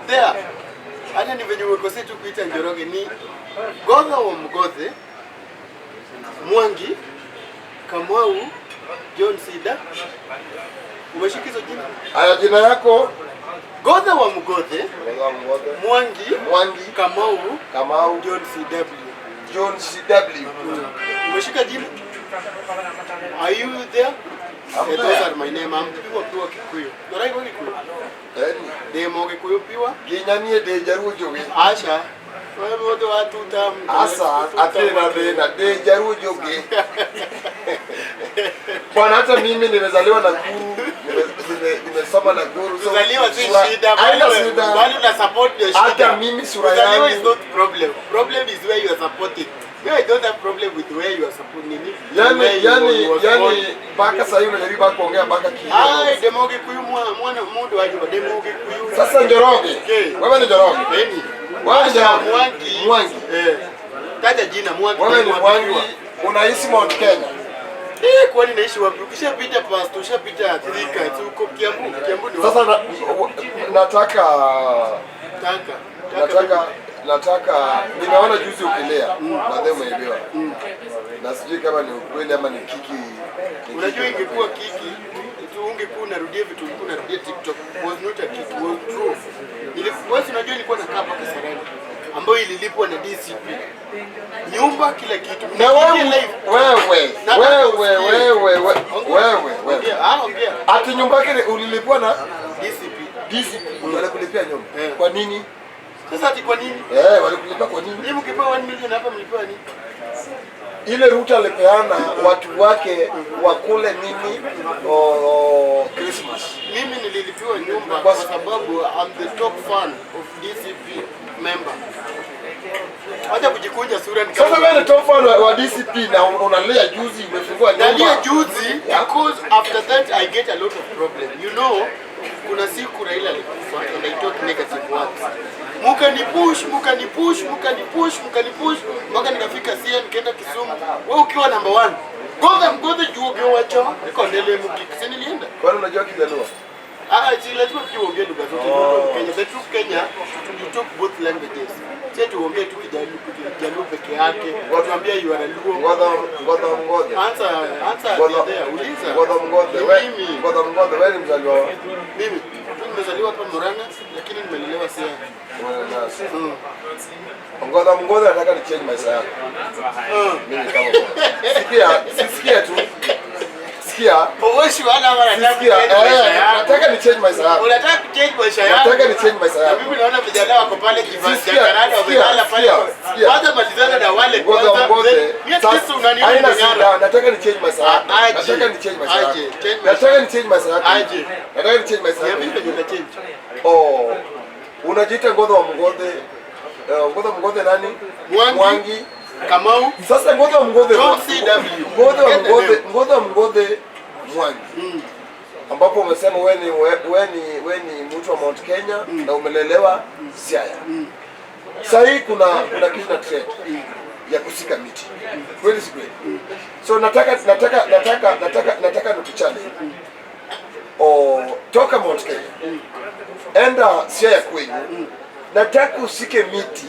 there. Hata ni venye umekosea tu kuita Njoroge, ni Godha wa Mgothe, Mwangi, Kamau, John Sida. Umeshika hizo jina? Haya, jina yako? Godha wa Mgothe, Godha wa Mgothe, Mwangi, Mwangi, Kamau, Kamau, John CW. John CW. Umeshika jina? Are you there? I'm Eh, there. those are my name. I'm pure pure Kikuyu. Noraigua Gikuyu? Eni. Ndĩ Gikuyu pure. Nginya niĩ ndĩ Njaruo Njũgĩ. Aca. Wewe mũndũ wa tuta. Asa, atirĩ na thĩna, ndĩ Njaruo Njũgĩ. Bwana, hata mimi nimezaliwa Nakuru, nimesoma Nakuru. So Kuzaliwa si shida. Haina Bali shida. bali una support ndio shida. Hata mimi sura Kuzaliwa yangu. is not problem. Problem is where you are supporting. Me, I don't have problem with where you are supporting. Nini? Yani Where you yani was born. yani mpaka sasa hivi unajaribu kuongea mpaka Ai, ki. demo Gikuyu mwana mwana mundu waje demo Gikuyu. Sasa Njoroge. Okay. Wewe ni Njoroge. Beni. Wewe ni Njoroge. Mwangi. Mwangi. Eh. Taja jina Mwangi. Wewe ni Mwangi. Mwangi, unaishi Mount Kenya. Eh, kwani naishi wapi? Ukishapita past, ushapita Thika, si uko Kiambu. Kiambu ni wapi? Sasa nataka Taka. Taka. nataka nimeona juzi ukilia na then umeibiwa. Na sijui kama ni ukweli ama ni kiki. Ni Unajua kiki. ingekuwa kiki tu ungekuwa unarudia vitu ulikuwa unarudia TikTok. Was not a kiki, was true. Nilikuwa, unajua, nilikuwa nakaa hapa Kasarani ambayo ililipwa na DCP. Nyumba, kila kitu. Na wewe Nikiingia live. wewe Nataka wewe usikie. wewe wewe Ongea. wewe wewe. Ongea. Ah, ongea. Ati nyumba yake ulilipwa na DCP. DCP, walikulipia nyumba. Eh. Kwa nini? Sasa ati kwa nini? Eh, walikulipia kwa nini? Mimi mkipewa 1 million hapa mlipewa nini? Ile Ruto alipeana watu wake wakule nini, oh, Christmas. Mimi nililipiwa nyumba kwa sababu I'm the top fan of DCP member. Wacha kujikunja sura ni Sasa wewe ni top fan wa DCP na unalia juzi umefungua nyumba. Nalia juzi because after that I get a lot of problem. Kuna siku Raila alikufa and I talk negative words. Mukanipush, mukanipush, mukanipush, mukanipush mpaka nikafika Siaya, nikaenda Kisumu. Wewe ukiwa number one. Godha mgodhe juo gyo wacho. Niko ndele mugik. Si nilienda? Kwani unajua Kijaluo? Ah, si lazima pia uongee lugha zote. Oh. Kenya, the true Kenya, you talk both languages. Sio tuongee tu Kijaluo, Kijaluo peke yake. Watuambia you are a Luo. Godha Godha Mgodhe. Answer, answer Godha there. Uliza. Godha Mgodhe. Ni Wewe mimi. Godha Mgodhe, wewe ni mzaliwa wa Mimi nimezaliwa hapa Murang'a lakini nimelelewa Siaya. Godha Mgodhe, nataka ni change maisha yako. Mimi kama sikia, sikia tu. Sikia. Oweshi wala wala Sikia. Eh, nataka ni change maisha yako. Unataka kuchange maisha yako. Nataka ni change maisha Na yako. mimi naona vijana wako pale Sikia, Jacaranda sikia, wamelala pale. sikia, sikia. Kwanza malizana na wale Godha kwanza. Mgodhe. Mimi at least unaniona Haina nimeng'ara. shida, nataka ni change maisha yako. Aje. Nataka ni change maisha yako. Aje, change maisha. Nataka ni change maisha yako. Aje. Nataka ni change maisha yako. Niambie venye utachange. Oh. Unajiita Godha wa Mgodhe. Godha Mgodhe nani? Mwangi. Mwangi. Kamau. Sasa Godha wa Mgodhe. John CW. Godha wa Get the Mgodhe, name. Godha wa Mgodhe Mwangi. Ambapo umesema wewe ni mtu wa Mount Kenya na umelelewa Siaya. Sasa hii kuna kitu na trend ya kusika miti. Kweli si kweli? So nataka nikuchallenge. O toka Mount Kenya. Enda Siaya kwenyu. Nataka usike miti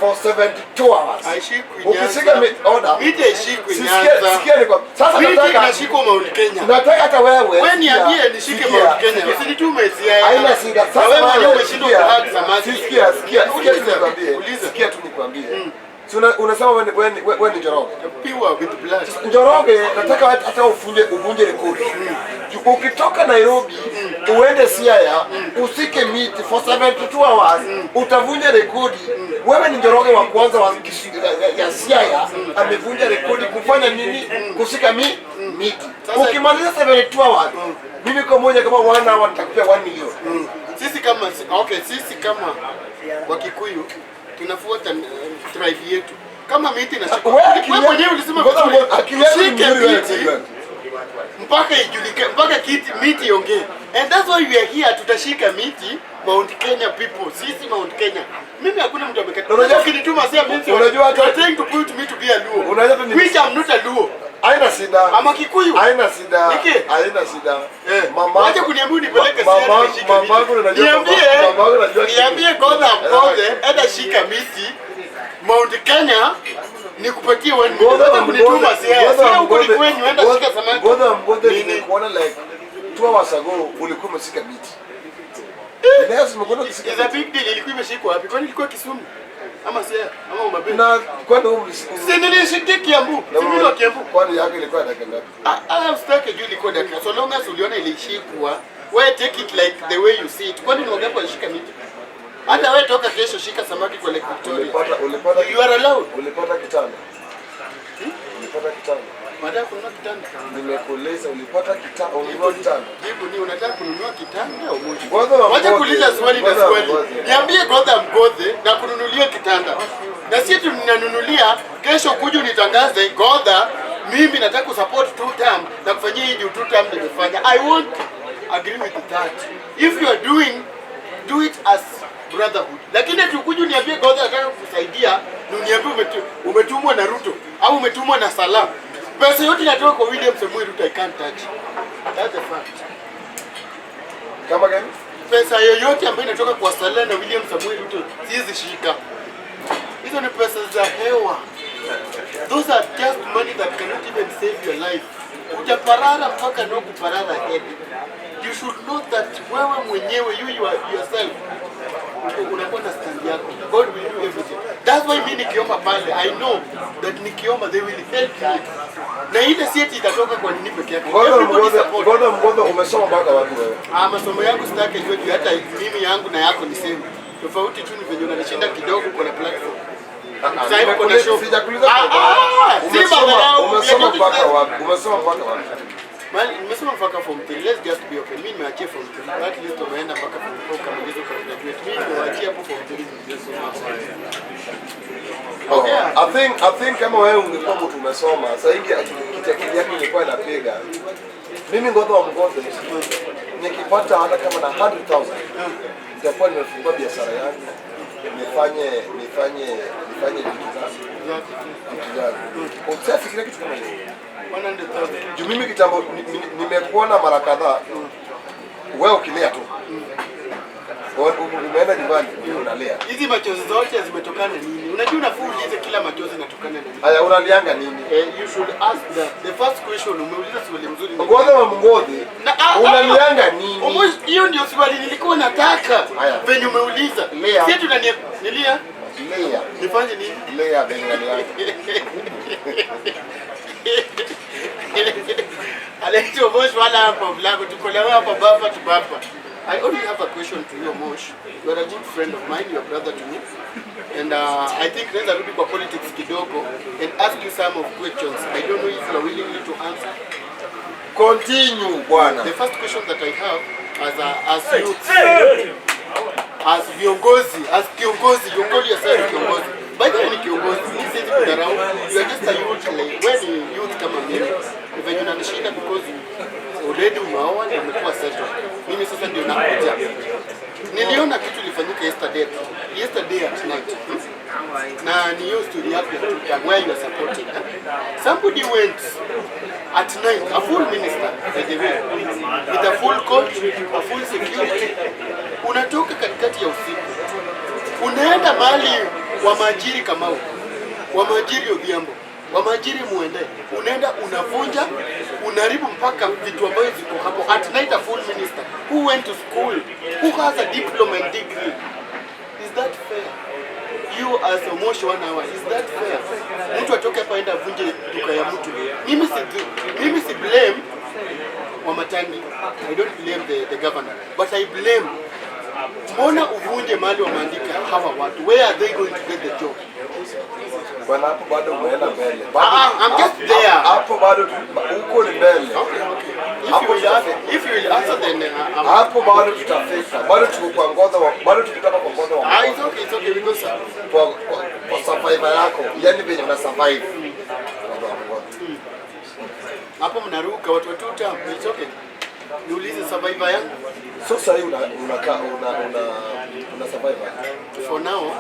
for 72 hours. Haishikwi Ukishika Nyanza. miti, order. Miti haishikwi Sisikia Nyanza. sikia ni kwa sasa Miti nataka inashikwa Mount Kenya. nataka hata wewe Wewe sikia, niambie nishike sikia, Mount Kenya. sikia. Usinitume Siaya. Haina shida. Na Sasa wewe mwenyewe wewe, umeshindwa sikia, kuhug samaki. Sikia, sikia, sikia tu Uliza, nikwambie. uliza. Sikia tu nikwambie. Si unasema wewe ni Njoroge. Pure with blood. Njoroge, nataka hata uvunje rekodi. Ukitoka Nairobi uende Siaya usike miti for 72 hours, utavunja rekodi. Wewe ni Njoroge wa kwanza wa ya Siaya amevunja rekodi kufanya nini? Kushika miti. Ukimaliza 72 hours, mimi kwa moja kama 1 hour nitakupea 1 million. Sisi kama okay, sisi kama Wakikuyu tunafuata tribe yetu. Kama miti inashikwa. Wewe akili Wewe mwenyewe ulisema Ngoja, vizuri. ngoja, akili yako ni Shike nzuri wewe, miti wewe. Mpaka ijulike, mpaka kiti miti iongee. And that's why we are here, tutashika miti Mount Kenya people. Sisi Mount Kenya. Mimi hakuna mtu amekata. Ukinituma sasa mimi Unajua you are trying to put me to be a Luo. Unajua hata Which I'm not a Luo. Haina shida. Ama Kikuyu. Haina shida. Niki? Haina shida. Mama Wacha kuniambia unipeleke mama Siaya nishike miti. Mama yangu najua. Niambie. Mama yangu najua. Niambie Godha Mgodhe, enda shika miti Mount Kenya nikupatie 1 million. Wacha kunituma Siaya. Siaya huko ni kwenyu, enda shika samaki. Godha Mgodhe, Nini? nimekuona like 2 hours ago ulikuwa umeshika miti. Leo nimekuona ukishika Is a miti. big deal. Ilikuwa imeshikwa wapi? Kwani ilikuwa Kisumu? Ama Siaya? Ama Homa Bay? Na kwani wewe Si nilishikia Kiambu. Si mimi wa Kiambu. Kwani yako ilikuwa dakika ngapi? Ah, ah, usitake juu ilikuwa dakika. So long as uliona ilishikwa, wewe take it like the way you see it. Kwani ni wangapi walishika miti? Hata wewe toka kesho shika samaki kwa Lake Victoria. Ulipata You are allowed. Ulipata kitanda. Ulipata kitanda. Unataka kununua kitanda? Nimekuuliza ulipata kitanda, ulinunua kitanda. Jibu ni unataka kununua kitanda au moja? Godha wa Wacha Mgodhe. kuuliza swali na Godha wa swali. Mgodhe. Niambie Godha Mgodhe na kununulia kitanda. Na sisi tunanunulia kesho kuja unitangaze Godha, mimi nataka kusupport two term na kufanyia hii juu two term nimefanya. I won't agree with that. If you are doing, do it as brotherhood. Lakini ati ukuje uniambie Godha nataka kukusaidia na uniambie umetumwa na Ruto au umetumwa na Salah. Pesa yote inatoka kwa William Samoei Ruto, I can't touch. That's a fact. Kama gani? Pesa yoyote ambayo inatoka kwa Salah na William Samoei Ruto siwezi shika. Hizo ni pesa za hewa. Those are just money that cannot even save your life. Utaparara mpaka no kuparara head. You should know that wewe mwenyewe you are yourself unakuwa na stand yako. God will do everything. That's why mimi nikiomba pale, I know that nikiomba they will help me. Na ile si eti itatoka kwa nini peke yake. Godha Everybody Mgodhe, support. Godha Mgodhe, umesoma mpaka wapi wewe? Ah, masomo yangu sitaki jua juu hata mimi yangu na yako ni same. Tofauti tu ni venye unanishinda kidogo kwa platform. Sasa hivi kuna show. Sijakuuliza Ah, kwa ah, si Umesoma madharau. umesoma mpaka wapi? Umesoma mpaka wapi? Man, nimesoma mpaka form 3. Let's just be open. Mimi nimeachia form 3. At least umeenda mpaka form 4 kamaliza kwa graduate. Mimi nimeachia hapo form 3. Oh, Yeah. I think kama wewe ungekuwa mtu umesoma, sasa hivi akili yako ingekuwa inapiga. Mimi Godha wa Mgodhe nikipata hata kama na 100,000 nitakuwa nimefungua biashara yangu, nifanye vitu zangu vitu zangu. Ushafikiria kitu kama hicho? 100,000. Juu mimi kitambo nimekuona mara kadhaa wewe ukilia tu. Umeenda nyumbani unalia. Hizi machozi zote zimetokana nini? Unajua unafaa uulize kila machozi inatokana na nini? Haya, unalianga nini? You should ask that. The first question umeuliza swali mzuri. Godha wa Mgodhe, Na, unalianga nini? Hiyo ndio swali nilikuwa nataka. Haya. Venye umeuliza. Lea. Si tunania nilia Lea, nifanye nini? lea venye unalianga. Anaitwa Mosh wala hapa mlango tuko na wewe hapa baba tu baba. I only have a question to you, Mosh. You are a good friend of mine, you are brother to me. And I think naweza rudi kwa politics kidogo and ask you some of questions. I don't know if you are willingly to answer. Continue bwana. The first question that I have as youth, as viongozi, as kiongozi, you call yourself kiongozi. By the way, ni kiongozi, mimi siwezi kudharau. You are just a youth, like wewe ni youth kama mimi. Ni venye unanishinda because already umeoa na umekuwa settled. Mimi sasa ndio nakuja. Niliona kitu ilifanyika yesterday at night. Na ni hiyo story yako ya two term where you are supporting. Eh? Somebody went at night, a full minister, by the way, with a full coat, a full security. Unatoka katikati ya usiku, unaenda mahali wa maajiri Kamau, wa maajiri Odhiambo, wa maajiri Muende, unaenda unavunja, unaharibu mpaka vitu ambayo ziko hapo. At night, a full minister who went to school, who has a diploma and degree. Is that fair? You as Omosh one hour, is that fair? Mtu atoke hapa aenda avunje duka ya mtu. Mimi si blame Wamatangi. I don't blame the governor. But I blame, mbona uvunje mahali wameandika hawa watu? Where are they going to get the job? Bwana, hapo bado umeenda mbele. Ah, ah, I'm just there. Hapo bado huko ni mbele. Okay. If you will answer then I'm, Hapo bado tutafika. Bado tuko kwa Godha wa bado tukitoka kwa Godha wa Ah, it's okay, we go, sir. kwa survivor yako. Yaani venye una survive. Godha wa Mgodhe. Hapo mnaruka watu wa tuta. It's okay. Niulize survivor yangu. So sasa hii una una una una una survive aje? For now,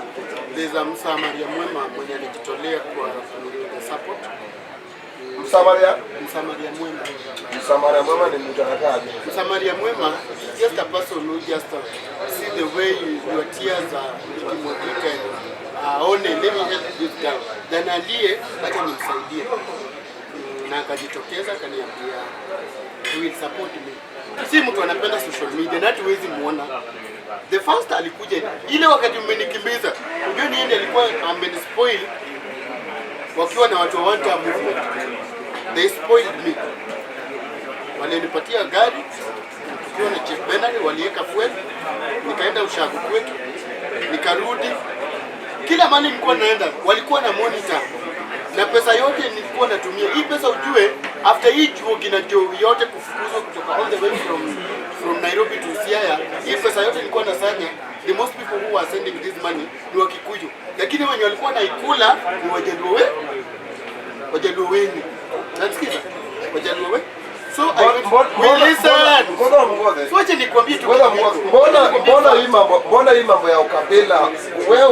there's a Msamaria mwema mwenye alijitolea kwa kunipa support. Msamaria, Msamaria mwema. Msamaria mwema ni mtu anakaaje? Msamaria mwema is just a person who just see the way your tears are ikimwagika and aone, let me help this girl. Then alie, acha nimsaidie. Na akajitokeza akaniambia he will support me. Si mtu anapenda social media na hatuwezi muona. The first alikuja ile wakati mmenikimbiza, unajua ni yeye alikuwa amenispoil wakiwa na watu wa One Term Movement. They spoiled me. Walinipatia gari tukiwa na Chief Benard, waliweka fuel, nikaenda ushago kwetu, nikarudi. Kila mahali nilikuwa naenda, walikuwa na monitor na pesa yote nilikuwa natumia. Hii pesa ujue, after hii juo kina jo yote kufukuzwa kutoka all the way from Nairobi to Siaya, hii pesa yote nilikuwa nasanya. The most people who were sending this money ni Wakikuyu, lakini wenye walikuwa naikula ni Wajaluo Wajaluo wengi. Nasikiza? Wajaluo we. So I went, we listen. Ngoja mngoze. So acha nikwambie tu. Ngoja mngoze. Mbona hii mambo ya ukabila wewe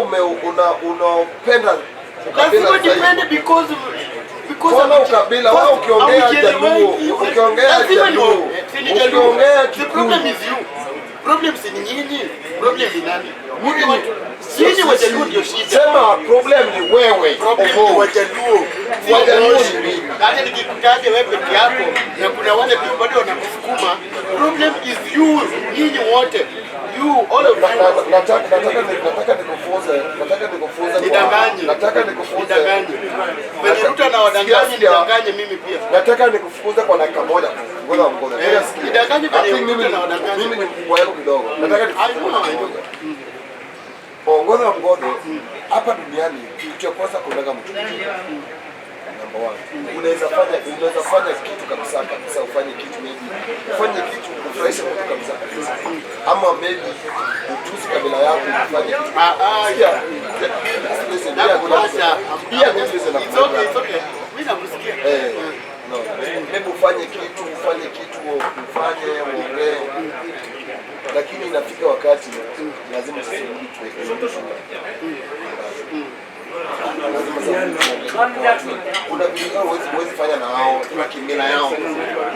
unapenda ukabila Lazima zaidi? depende because Mbona ukabila wewe ukiongea Jaluo, ukiongea Jaluo, ukiongea The problem Kikuyu. is you. Problem si ni nyinyi. Problem ni nani? Mimi Nyinyi Wajaluo ndio shida. Sema problem ni wewe. Problem ni Omo. Wajaluo. Si Wajaluo Wamoshi. ni mimi. Hata nikikutaja wewe peke yako na kuna wale pia bado wanakusukuma. Problem is you. Nyinyi wote. You all of you. Nataka nikufunze Nidanganye. nataka nikufunze. Nidanganye. Venye Ruto anawadanganya, Sikia, sikia. nidanganye mimi pia. Nataka nikufukuze kwa dakika moja. Ngoja ngoja. Eh, nidanganye I kwenye think mimi Ruto na wadanganye. mimi ni mkubwa yako kidogo. Nataka I nikufukuze know, kwa I dakika know. moja. Ongoza mgodo hapa duniani, kitu cha kwanza kunaga mtu mjinga. Number one. Unaweza fanya kitu kabisa kabisa, ufanye kitu maybe, ufanye kitu ufurahishe mtu kabisa kabisa, ama maybe utusi kabila yako ufanye kitu. Ah, ah, Sikia, just listen, pia kuna Nakupata. pia good listen, It's okay, it's okay. Mimi nakusikia. Eh, no. Maybe ufanye kitu ufanye uongee, lakini inafika wakati lazima sasa urudi tuweke shule. Lazima sasa urudi tuongee. Kuna vitu zao huwezi fanya na wao, kuna kimila yao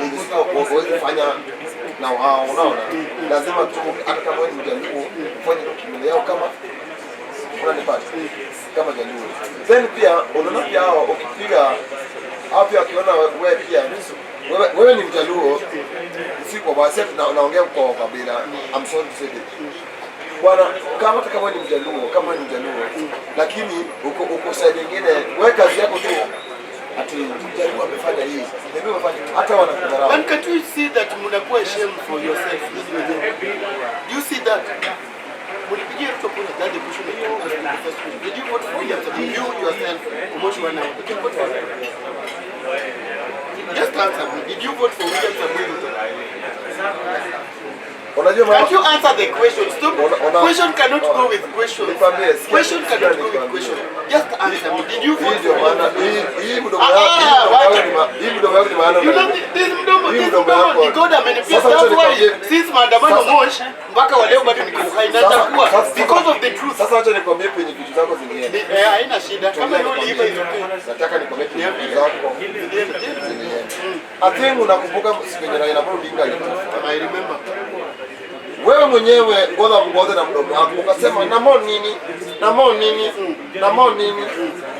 yenye sasa huwezi fanya na wao, unaona? Lazima tu hata kama wewe ni Mjaluo ufanye tu kimila yao kama unanipata kama Jaluo. Then pia unaona pia hao ukipiga hao pia wakiona wewe pia wewe ni Mjaluo, si kwa basi naongea kwa kabila. I'm sorry to say this. Bwana, kama hata kama wewe ni Mjaluo, kama wewe ni Mjaluo, lakini uko side nyingine, wewe kazi yako tu ati Mjaluo amefanya hii, Mjaluo amefanya, hata wanakudharau. And can't you see that mnakuwa shame for yourself nyinyi wenyewe? Do you see that? Mlipigia Ruto kura, that the question I can ask you the first question. Did you vote for William Samoei? You yourself, Omosh Wanawa, did you vote for Ruto? Just answer me. Did you vote for William Samoei Ruto? Unajua Can't you answer the question? Stop. Question cannot go with question. Nikwambie, sikia, Question sikia cannot go with nikwambie. question. Just answer me. Did you Hii vote ndio for maana William hii hii mdomo yako Ah, hii mdomo yako ni hii mdomo yako ni maana. You know, this mdomo, Hii this mdomo mdomo yako. ni God amenipia. Sasa That's why nikwambie- since maandamano Mosh mpaka wa leo bado niko uhai na nitakuwa because of the truth. Sasa acha nikwambie penye vitu zako zilienda. Eh, haina shida. Kama yule uliiba is okay. Nataka nikwambie penye vitu zako Zilienda. zilienda. I think unakumbuka siku yenye Raila Amolo Odinga alikufa. I remember. Wewe mwenyewe ngoza mgoze na mdomo wako ukasema namo nini namo nini namo nini,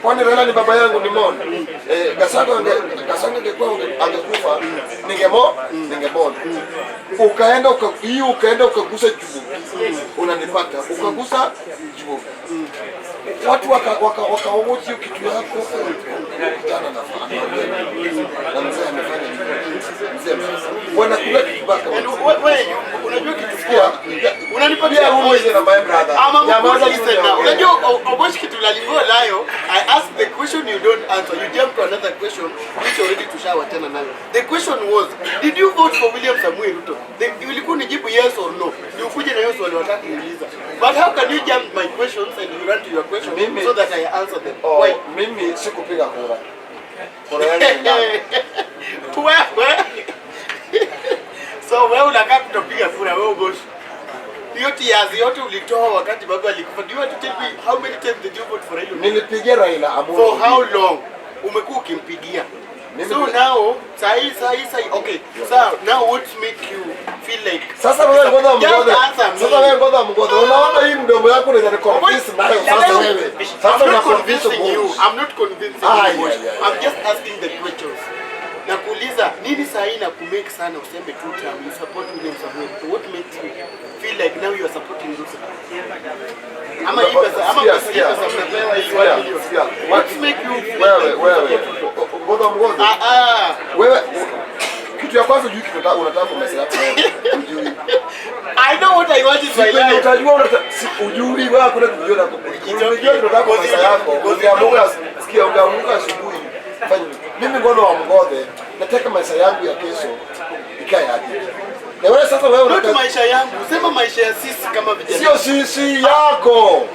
kwani Raila ni baba yangu ni mon eh, Gachagua angekuwa angekufa ningemon. Ukaenda hii ukaenda ukagusa juu, unanipata, ukagusa juu, watu wakaoji hiyo kitu yako, kijana na mzee amefanya nini? Mzee wanakula kitu baka And wewe unajua kitu Sikia, unanipatia pia huyu voice. na my brother. I'm a Nyamaza good tu listener. niongee. Unajua Obosh kitu lalingo layo, I ask the question you don't answer. You jump to another question which already tushawachana nayo. The question was, did you vote for William Samuel Ruto? Ulikuwa unijibu yes or no. Ndio ukuje na hiyo swali wataka kuniuliza. But how can you jump my questions and you run to your question so that I answer them? Oh, Why? mimi sikupiga kura. Kura yangu ni nani? Wewe. So wewe unakaa kutopiga kura wewe Obosh. Hiyo tears yote ulitoa wakati baba alikufa. Do you want to tell me how many times did you vote for Raila? Nilipigia Raila Amolo. For how long? Umekuwa ukimpigia. Mimi So now, sahi sahi sahi. Okay. So now what make you feel like Sasa wewe ngoja Just mgoze. answer me. Sasa wewe ngoja mgoze. Unaona hii mdomo yako unaweza convince nayo sasa wewe. Sasa I'm una not convince convincing you. Mungu. I'm not convincing Ah, you. yeah. I'm just asking the questions. Nakuuliza nini sahi na kumake sana useme two term you support William Samoei Ruto. What makes you feel like now you are supporting Ruto? Ama hii pesa ama Sikia, pesa hii sikia. pesa mnapewa hii Sikia, 1 million. sikia. What make you feel Wewe like you wewe. support Ruto? Ngoja mgoze. Ah ah. Wewe kitu ya kwanza hujui kitu unataka kwa maisha yako wewe. Hujui. I know what I want in my Siku yenye life. utajua si ujui wewe hakuna kitu unajua It's okay. unajua kitu unataka kwa maisha yako. Ungeamuka sikia, ungeamuka asubuhi fanya hivi. Mimi ngono wa mgodhe nataka maisha yangu ya kesho ikae aje. Na wewe sasa wewe Not unataka maisha yangu, sema maisha ya sisi kama vijana. sio sisi yako.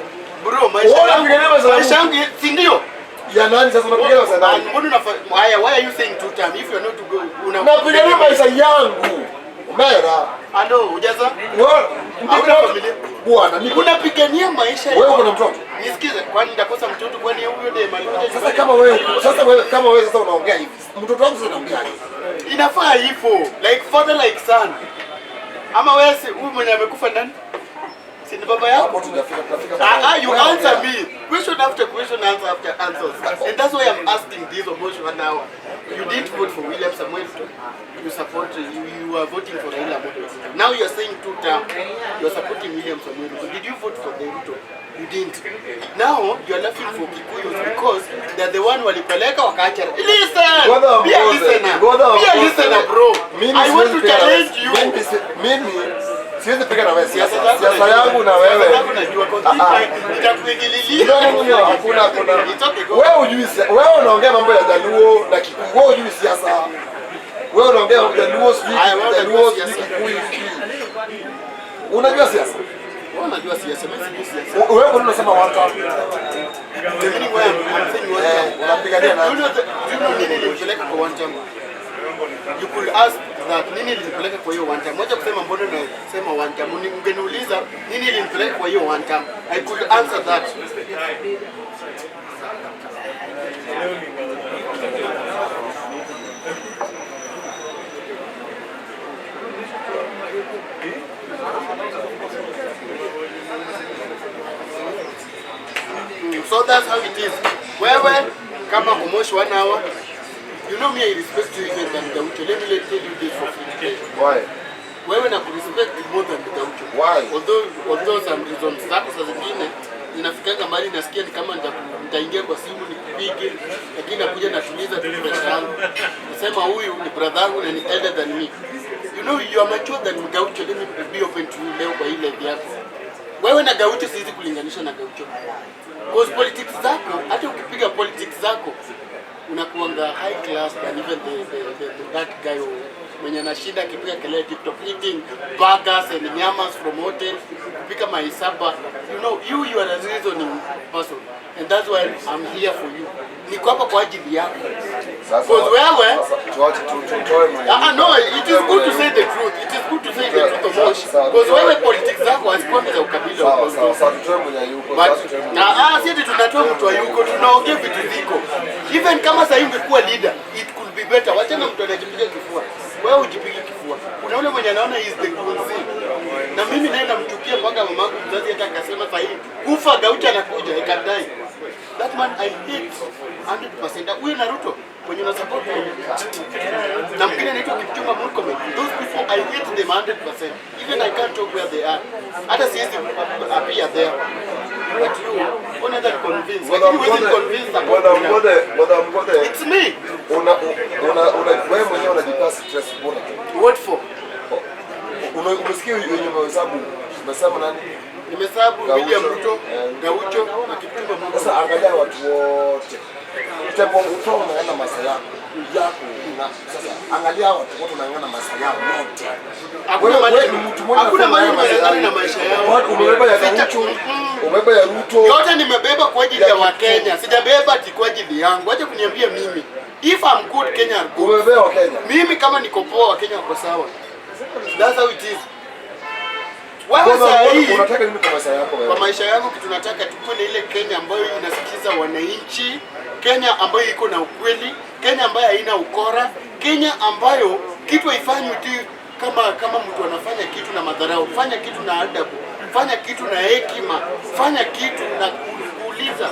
Bro, maisha Wewe yangu. unapigania maisha yangu. Maisha yangu si ndio? Ya nani sasa unapigania maisha nani? Mbona haya, why are you saying two term if you are not to go una Napigania maisha yangu. Umera. Ando, hujaza? Wewe Hauna familia? Bwana niko Unapigania maisha wewe uko na mtoto. Nisikize, kwani nitakosa mtoto kwani huyo ndiye alikuja Sasa kama wewe sasa wewe kama wewe sasa unaongea hivi. Mtoto wangu sasa anaongea hivi. Inafaa hivyo, like father like son. Ama wewe si huyu mwenye amekufa ndani? Si ni baba yako? Hapo tutafika tutafika. Ah, ah, you Wewe answer ongea. me. Question after question, answer after answers. And that's why I'm asking this Omosh one hour. You didn't vote for William Samuel Ruto. You support, you are voting for Raila Amolo Odinga. Now you are saying two term. You are supporting William Samuel Ruto. Did you vote for the Ruto? You didn't. Now you are laughing for Kikuyus because they are the one walipeleka wakaacha. Listen! Ngoja Be a mgoze. listener. Ngoja Be a mgoze. listener, bro. Mimi I want to siwezi piga na challenge wewe. you. Mimi siwezi piga na wewe siasa. Siasa zako Siasa najua. yangu na wewe. Siasa zako najua kwa Ah, ah. nitakuingililia. No, no, no, hakuna hakuna. It's okay, go. Wewe hujui siasa. Wewe unaongea mambo ya Jaluo na Kikuyu. Wewe hujui siasa. Wewe unaongea mambo ya Jaluo sijui Haya, wewe Jaluo unajua sijui siasa. Kikuyu sijui. Unajua siasa? Wewe unajua siasa, mimi sijui siasa. Wewe kwa nini unasema one term? The meaning why I'm saying one Eh, term. unapigania Do you nani? know do you know nini ilinipeleka kwa one term? You could ask that nini ilinipeleka kwa hiyo one term. Wacha kusema mbona unasema one term. Ungeniuliza nini ilinipeleka kwa hiyo one term. I could answer that. So that's how it is. Wewe kama Omosh one hour, you know me I respect you even than Gaucho. Let me tell you this for free today. Why? Wewe na kurespect more than Gaucho. Why? Although some reasons zako saa zingine zinafikanga mahali nasikia ni kama nitaingia kwa simu nikupige, lakini nakuja natuliza tu pressure yangu. Nasema huyu ni brother yangu na ni elder than me. You know you are mature than Gaucho. Let me be open to you leo kwa hii life yako. Wewe na Gaucho siwezi kulinganisha na Gaucho. Cause politics zako, hata ukipiga politics zako unakuanga high class than even the that guy who mwenye anashinda akipiga kelele TikTok eating burgers and nyamas from hotel kupika maisaba. You know you are a reasoning person and that's why I'm here for you. Niko hapa kwa ajili yako. Sasa Cause wewe sasa tuache tutoe mwenye. Ah, no, it is good to say the truth. It is good to say the truth, Omosh. Because wewe politics zako hazikuwa za ukabila. Sawa sawa sawa, tutoe mwenye yuko. But Sasa tutoe mwenye. na si ati tunatoa mtu hayuko, tunaongea vitu ziko. Even kama sasa ungekuwa leader, it could be better. Wachana mtu anajipiga kifua. Wewe ujipige kifua. Kuna ule mwenye anaona he is the gunzi. Na mimi naye namchukia mpaka mamangu mzazi hata akasema sasa hivi kufa Gaucho anakuja, I can die. That man I hate 100%. Huyo na Ruto mwenye una support na mwingine anaitwa Kipchumba Murkomen. Those people I hate them 100%. Even I can't talk where they are. Hata siwezi appear there. But you unaweza convince. Lakini huwezi convince Bwana Mgode, Bwana Mgode, It's me. una una una wewe mwenyewe unajipa stress bora tu. What for? Umesikia wenye umehesabu? Umesema nani? Nimehesabu Gaucho. William Ruto, Eh. Gaucho na Kipchumba Murkomen. Sasa angalia watu wote. Utapo unaenda masaa yako yako na sasa angalia watu wote unaangana masaa yao yote. Hakuna Wewe mahali wewe ni mtu mmoja hakuna mahali unafanya umeangana na maisha yao. Watu umebeba ya Gaucho, umebeba ya Ruto. Yote nimebeba kwa ajili ya Ya Wakenya. Sijabeba ati kwa ajili yangu. Wacha kuniambia mimi. If I'm good, Kenya are good. Umebeba wa Kenya. Mimi kama niko poa, Wakenya wako sawa. That's how it is. Wewe Bwana, saa hii unataka nini kwa maisha yako kwa wewe? maisha yangu kitu nataka tukuwe na ile Kenya ambayo inasikiza wananchi, Kenya ambayo iko na ukweli, Kenya ambayo haina ukora, Kenya ambayo kitu haifanywi tu kama mtu anafanya kitu na madharau. Fanya kitu na adabu, fanya kitu na hekima, fanya kitu na kuuliza.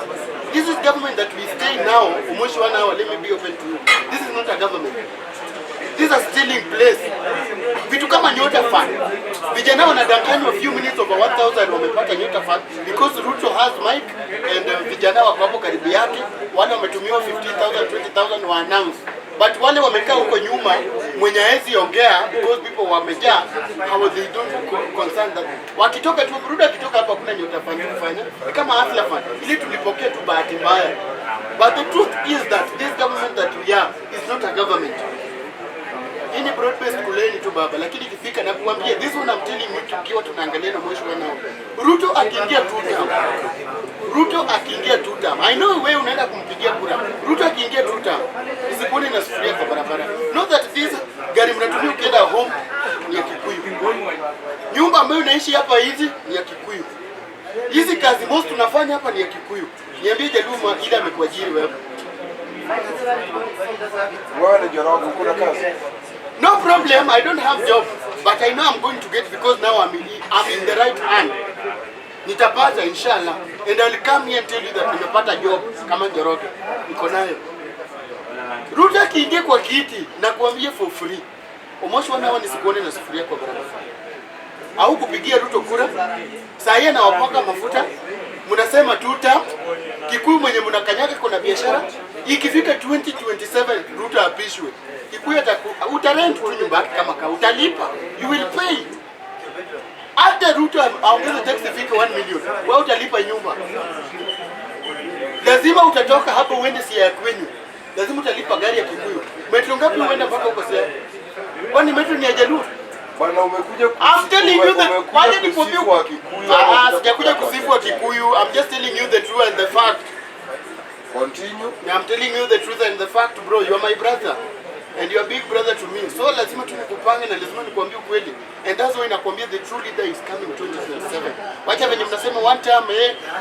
This is government that we stay now. Umoshi one hour, let me be open to you. This is not a government. This is a stealing place. Vitu kama Nyota Fund. Vijana wanadanganywa few minutes over 1000 wamepata Nyota Fund because Ruto has mic and vijana wako hapo karibu yake, wale wametumiwa 15,000, 20,000 wa announce. But wale wamekaa huko nyuma mwenye hawezi ongea because people wamejaa, how they don't concern that. Wakitoka tu, Ruto akitoka hapa hakuna Nyota Fund kufanya. Ni kama Hustler Fund. Ili tulipokea tu bahati mbaya. But the truth is that this government that we have is not a government. Hii ni broad based kuleni tu baba, lakini ikifika na kuambia this one I'm telling you, tukiwa tunaangalia na mwisho nao. Ruto akiingia two term. Ruto akiingia two term. I know wewe unaenda kumpigia kura. Ruto akiingia two term. Usikuone na sufuria kwa barabara. Not that this gari mnatumia ukienda home ni ya Kikuyu. Nyumba ambayo unaishi hapa hizi ni ya Kikuyu. Hizi kazi most tunafanya hapa ni ya Kikuyu. Niambie Jaluo ile amekuajiri wewe. Wewe ni Njoroge, kuna kazi? No problem, I don't have job, but I know I'm going to get because now I'm in the right hand. Nitapata inshallah, and I'll come here and tell you that nimepata job kama Njoroge. Niko nayo. Ruto akiingia kwa kiti na kuambia for free. Omosh wana nisikuone na sufuria kwa barabara. Au kupigia Ruto kura. Saa hii anawapaka mafuta. Mnasema tuta Kikuyu mwenye mnakanyaga kuna biashara. Ikifika 2027 Ruto apishwe. Kikuyu utarent tu nyumba yake kama ka utalipa. You will pay. Hata Ruto aongeze tax ifike 1 million. Wewe utalipa nyumba. Lazima utatoka hapo uende Siaya kwenyu. Lazima utalipa gari ya Kikuyu. Metro ngapi uende mpaka huko Siaya? Kwani metro ni ya Jaluo? Bwana, umekuja I'm telling you that umekuja waje nikwambie kusifu wa Kikuyu. Ah, sijakuja kusifu wa Kikuyu. I'm just telling you the truth and the fact. Continue. I'm telling you the truth and the fact, bro. You are my brother. And you are big brother to me. So lazima tunikupange na lazima nikuambie ukweli. And that's why nakwambia the true leader is coming 2027. Wacha venye mnasema one term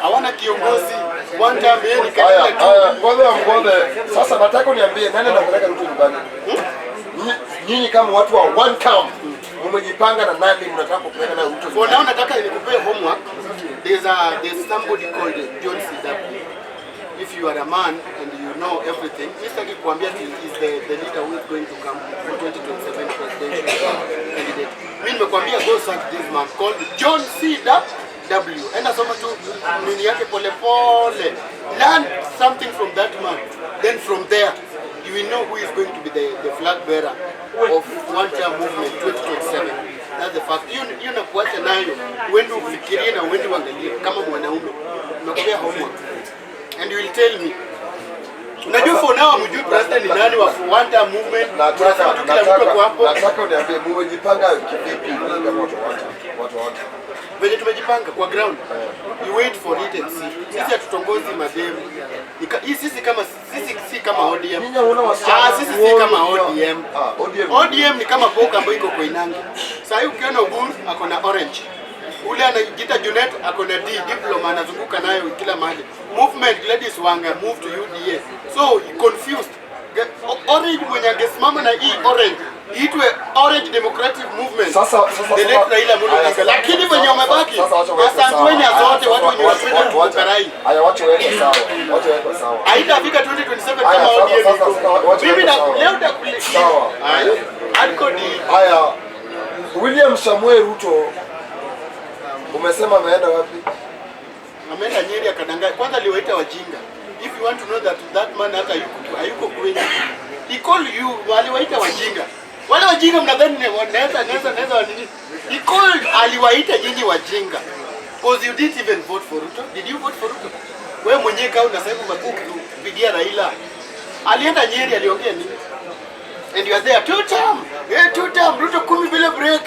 hawana kiongozi. One term ni Haya, kabila tu. haya, ngoja ngoja. Sasa nataka uniambie nani anapeleka Ruto nyumbani? Nyinyi kama watu wa one term mmejipanga na nani mnataka kupeleka na Ruto? For now nataka nikupee homework. There's somebody called John CW. If you are a man and you know everything, Mr. Kuambia is the leader who is going to come for 2027 presidential candidate. Mimi nimekuambia go search this man called John CW. Enda soma tu nini yake pole pole. Learn something from that man. Then from there you will know who is going to be the flag bearer of one term movement 2027. That's the fact. Hiyo nakuacha nayo uende ufikirie na uende uangalie kama mwanaume. Nimekupea homework. And you will tell me. Unajua for now hamjui president ni nani wa one term movement. Tunasema tu kila mtu ako hapo. Nataka uniambie mmejipanga kivipi nyinyi kama watu wa one term? Watu wa one term. Venye tumejipanga kwa ground. You wait for it and see. Sisi hatutongozi mademu. Hii sisi si kama ODM. Nyinyi hauna wasichana. Ah, sisi si kama ODM. Ah, ODM. ODM ni kama boka ambayo iko Koinange. Sasa hii ukiona Oburu ako na orange. Ule anajiita Junet ako na D diploma anazunguka nayo kila mahali. Movement Gladys Wanga move to UDA. So he confused. Orange mwenye angesimama na hii orange iitwe Orange Democratic Movement. Sasa The late Raila Amolo Haya, Odinga. Lakini wenye wamebaki sasa wacha waweke sawa. asantweni Haya, zote sasa watu wenye wanapenda kukarai. Haya, wacha waweke sawa. Wacha waweke sawa. Haitafika 2027 Haya, kama sasa- ODM sasa- iko. sasa wacha Mimi na waweke sawa. leo ndakule. Sawa. Haya. Hardcore ni Haya, William Samuel Ruto umesema ameenda wapi? Ameenda Nyeri akadanganya. Kwanza aliwaita wajinga. If you want to know that that man hata hayuko kwenye. He called you, aliwaita wajinga. Wale wajinga mnadhani ni wanaweza wa nini? He called, aliwaita nyinyi wajinga. Because you didn't even vote for Ruto. Did you vote for Ruto? Wewe mwenyewe kama unasema umekuwa ukipigia Raila. Alienda Nyeri aliongea nini? And you are there two term. Yeah, two term. Ruto 10 bila break.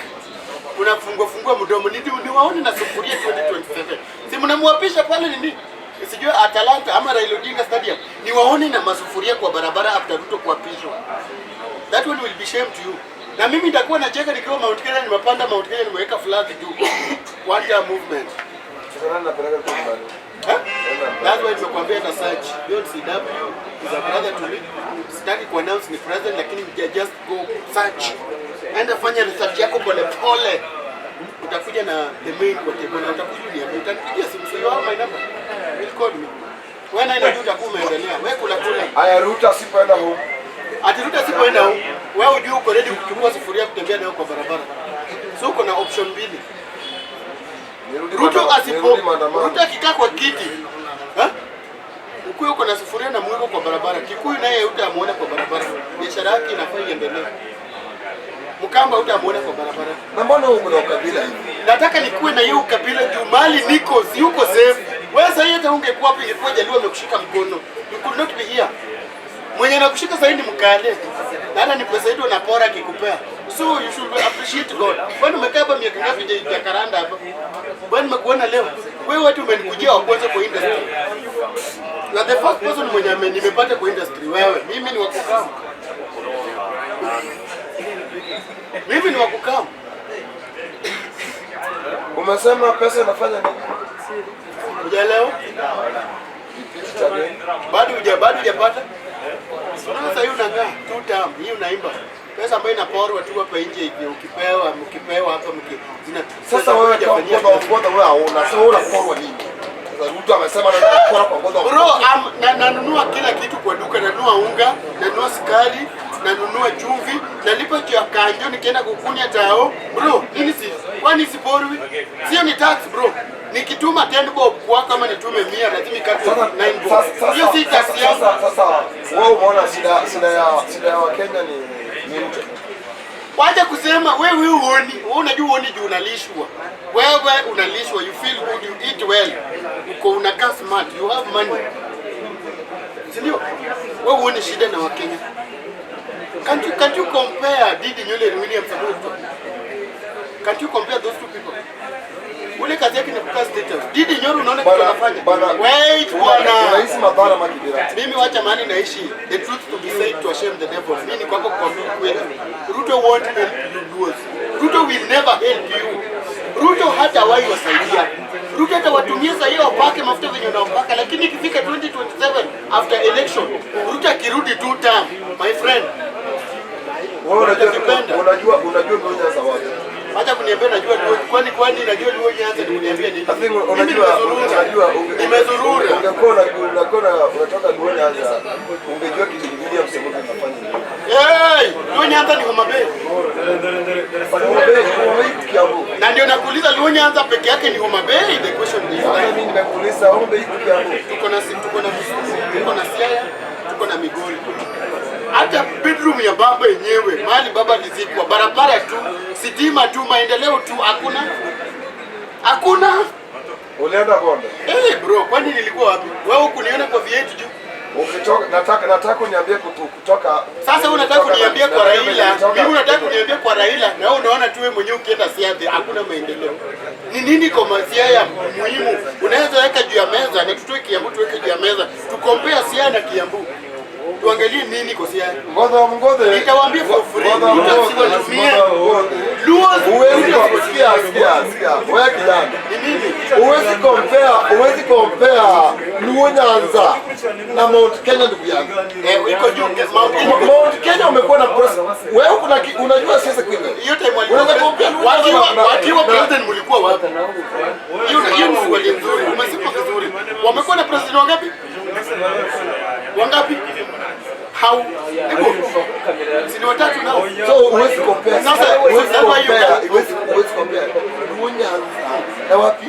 Unafungua fungua mdomo ni waone na sufuria 2027. Si mnamwapisha pale nini? Sijui Atalanta ama Raila Odinga Stadium. Ni waone na masufuria kwa barabara after Ruto kuapishwa. That one will be shame to you. Na mimi nitakuwa nacheka nikiwa Mount Kenya, nimepanda Mount Kenya, nimeweka flag juu. One term movement. Sasa nani anapeleka Ruto nyumbani? Eh? That's why Nimekuambia na search. John CW is a brother to me. Sitaki ku announce ni president, lakini just go search. Enda fanya research yako pole pole. Utakuja na the main kwa table na utakuja uniambie, utanipigia simu, so you have my number. Will call me. Wewe naye najua utakuwa umeendelea. Wewe kula kula. Haya, Ruto asipoenda home. Ati Ruto asipoenda home, wewe ujue uko ready kuchukua sufuria kutembea nayo kwa barabara. So uko na option mbili. Nirudi Ruto asipo nirudi maandamano. Ruto akikaa kwa kiti, ha? Ukuwe uko na sufuria na mwiko kwa barabara. Kikuyu naye hutamuona kwa barabara. Biashara yake inafaa iendelee. Mkamba hutamuona kwa barabara. Na mbona uko na ukabila hivi? Nataka nikuwe na hiyo ukabila juu mali niko si uko safe. Wewe sasa hata ungekuwa hapo ingekuwa Jaluo amekushika mkono. You could not be here. Mwenye anakushika sasa ni mkale. Na hata ni pesa yetu anapora akikupea. So you should appreciate God. Wewe umekaa hapa miaka ngapi ya Jacaranda hapa? Wewe nimekuona leo. Wewe watu umenikujia wa kwanza kwa industry. You are the first person mwenye nimepata kwa industry wewe. Mimi ni wa kukaa. Mimi ni wa kukaa. Umesema pesa inafanya nini? Hujaelewa? Repeat it again. Bado hujapata? Unaona sasa hii unang'aa, two term, hii unaimba. Pesa ambayo inaporwa tu hapa nje hivi ukipewa, mkipewa hapa mki zina Sasa wewe kama hujafanyia mkono mkono wewe hauna. Sasa wewe unaporwa nini? Sasa Ruto amesema na anapora kwa ngoza. Bro, nanunua kila kitu kwa duka, nanunua unga, nanunua sukari, nanunua chumvi, nalipa juu ya kanjo nikienda kukunya tao. Bro, nini si kwani siporwi? Sio ni tax bro. Nikituma 10 bob kwa kama nitume 100 lazima ikatwe Sasa 9 bob. sasa Hiyo si tax yangu. Sasa wewe umeona shida ya Wakenya ni Ruto. Wacha kusema wewe huoni, wewe unajua huoni juu unalishwa. Wewe unalishwa, you feel good, you eat well. Uko unakaa smart, you have money. Si ndio? Wewe huoni shida na Wakenya. Can't you compare Ndindi Nyoro and William Samoei Ruto? Can't you compare those two people? Ule kazi yake ni kukaa State House. Ndindi Nyoro unaona kitu Bana anafanya. bana. Wait bwana. Unahisi madhara makibira. Mimi wacha mahali naishi, the truth to be said to shame the devil. Mimi niko hapo kuambia ukweli. Ruto won't help you Luos. Ruto will never help you. Ruto hatawahi wasaidia. Ruto atawatumia saa hiyo wapake mafuta venye unaopaka, lakini ikifika 2027 after election, Ruto akirudi two term, my friend, Wewe unajua Utajipenda. unajua Luo Nyanza wapi? Acha kuniambia najua Luo, kwani najua Luo Nyanza ni kuniambia nini? I think Mimi unajua nimezurura. unajua Nimezurura. Ungekuwa unajua unatoka Luo Nyanza ungejua kitu William Samoei anafanya nini. Hey, Luo Nyanza ni Homa Bay. Homa Bay, Homa Bay iko Kiambu. Na ndio nakuuliza Luo Nyanza peke yake ni Homa Bay? The question is Sasa mimi nimekuuliza Homa Bay iko Kiambu. Tuko na Kisumu, tuko na Siaya, tuko na Migori. Hata bedroom ya baba yenyewe, mahali baba alizikwa, barabara tu, sitima tu, maendeleo tu, hakuna. Hakuna. Ulienda Bondo. Eh, bro, kwani nilikuwa wapi? Wewe hukuniona kwa V8 juu? Ukitoka nataka uniambie kutoka. Sasa wewe unataka kuniambia kwa Raila, Nilitoka- mimi unataka kuniambia kwa Raila na wewe unaona tu wewe mwenyewe ukienda Siaya hakuna maendeleo. Ni nini kwa Siaya muhimu? Unaweza weka juu ya meza na tutoe Kiambu tuweke juu ya meza. Tukompea Siaya na Kiambu. Tuangalie nini kwa Siaya. Ngodha Mngodhe. Nitawaambia for free. Ngodha Ruto Mngodhe. asiwatumie. Luo Huwezi sikia sikia sikia. Wewe kijana. ni nini? Huwezi compare Luo Nyanza na Mount Kenya ndugu yangu. Eh, iko juu Mount Kenya. Mount Kenya umekuwa na wewe kuna unajua siasa kweli. Hiyo time walikuwa Unaweza compare Luo Nyanza wakiwa wakiwa president mlikuwa wapi? Hiyo ni swali nzuri. Umesema vizuri. Wamekuwa na president wangapi? Wangapi? How? Hebu. Si ni watatu nao? So huwezi compare. Sasa, Huwezi sasa hiyo- compare. Huwezi compare. Luo Nyanza na wapi?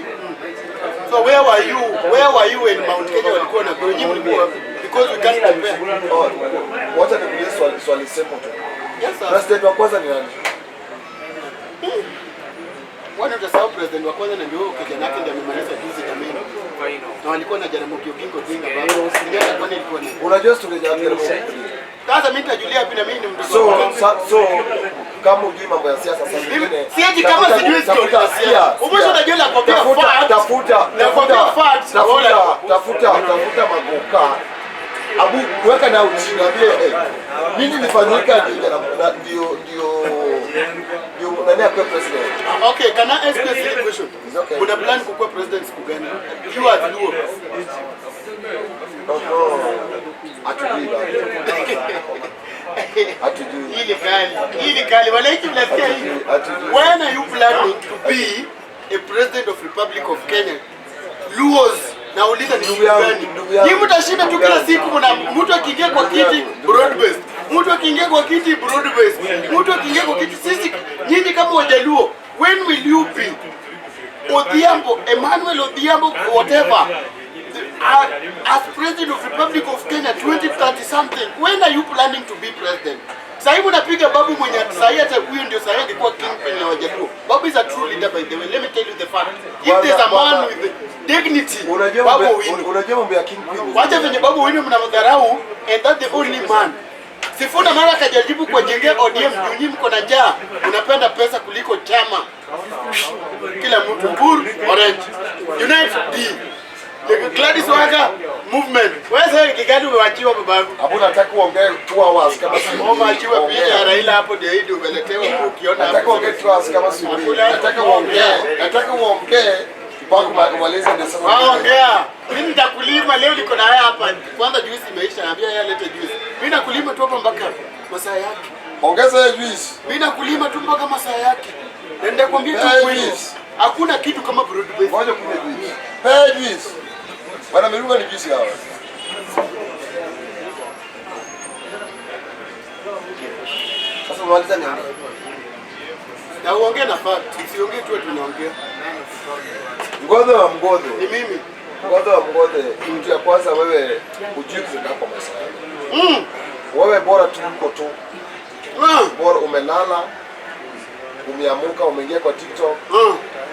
So where were you? Where were you when Mount Kenya walikuwa na grow? Nyinyi mlikuwa wapi? Because we can't compare. Oh, wacha nikuulize swali simple tu. Yes sir. President wa kwanza ni nani? Kwani utasahau president wa kwanza na ndio huyo kijana yake ndiye amemaliza juzi jamani. Na walikuwa na Jaramogi Oginga Odinga baba. Kenyatta kwani ilikuwa nani? Unajua story ya Jaramogi? Sasa mimi nitajulia wapi na mimi ni mtoto So, wa Mkambi? so kama hujui mambo ya siasa sasa Mimi- nyingine si eti kama sijui story ya siasa. Umesha unajua nakwambia tafuta facts. tafuta Nakwambia tafuta facts. tafuta Bora. tafuta magoka. Abu weka na chini ambie nini ilifanyika ndio ndio ndio Ndio nani akuwe president? Okay, can I ask you a silly question? It's okay. Una plan kukuwa president siku gani? You as Luo. Oho. Hatujui bado. Hatujui. Hii ni kali. Hii ni kali. Wananchi mnasikia hii? Hatujui. When are you planning to be a president of Republic of Kenya? Luos, nauliza ni Ndugu siku yangu, gani? ndugu yangu. Nyinyi mtashinda tu kila siku mna mtu akiingia kwa Ndugu kiti yangu, ndugu broad based. Mtu akiingia kwa kiti broad based. Mtu akiingia kwa kiti, sisi nyinyi kama Wajaluo, when will you be Odhiambo, Emmanuel Odhiambo, whatever, as president of Republic of Kenya 2030 something, when are you planning to be president? Sahii mnapiga Babu mwenye sahii hata huyo ndio sahii angekuwa kingpin ya Wajaluo. Babu is a true leader, by the way. Let me tell you the fact. If there's a man with dignity, Unajua Babu mambo Owino. unajua mambo ya kingpin. Wacha venye Babu Owino mnamdharau, and that the only man. Sifuna mara akajaribu kuwajengea ODM juu nyinyi mko na njaa, mnapenda pesa kuliko chama. Kila mtu Bur Orange. Unite D. Gladys Wanga movement. Wewe sasa kigani umewachiwa babangu? Hapo nataka uongee 2 hours kama si. Umeachiwa picha ya Raila hapo ndio hii ndio umeletewa huku ukiona Nataka hapo. uongee 2 hours kama si. Nataka uongee. Nataka uongee mpaka umalize ndio sasa. Wao ongea. Mimi nitakulima leo, niko na haya hapa. Kwanza juice imeisha, naambia yeye alete juice. Mimi nakulima tu hapa mpaka masaa yake. Ongeza hiyo juice. Mimi nakulima tu mpaka masaa yake. Na nitakwambia tu Hey, kweli. juice. Hakuna kitu kama broad based. Ngoja kunywa juice. Hey, juice. Bwana Mirunga ni juice hawa. Sasa umaliza niongee. Na uongee na fact, usiongee tu ati unaongea. Ngodhe wa Mgodhe. Ni mimi. Ngodhe wa Mgodhe, mtu ya kwanza wewe hujui kukaa kwa maisha yako. Wewe bora tu uko tu. Bora umelala, umeamuka, umeingia kwa TikTok,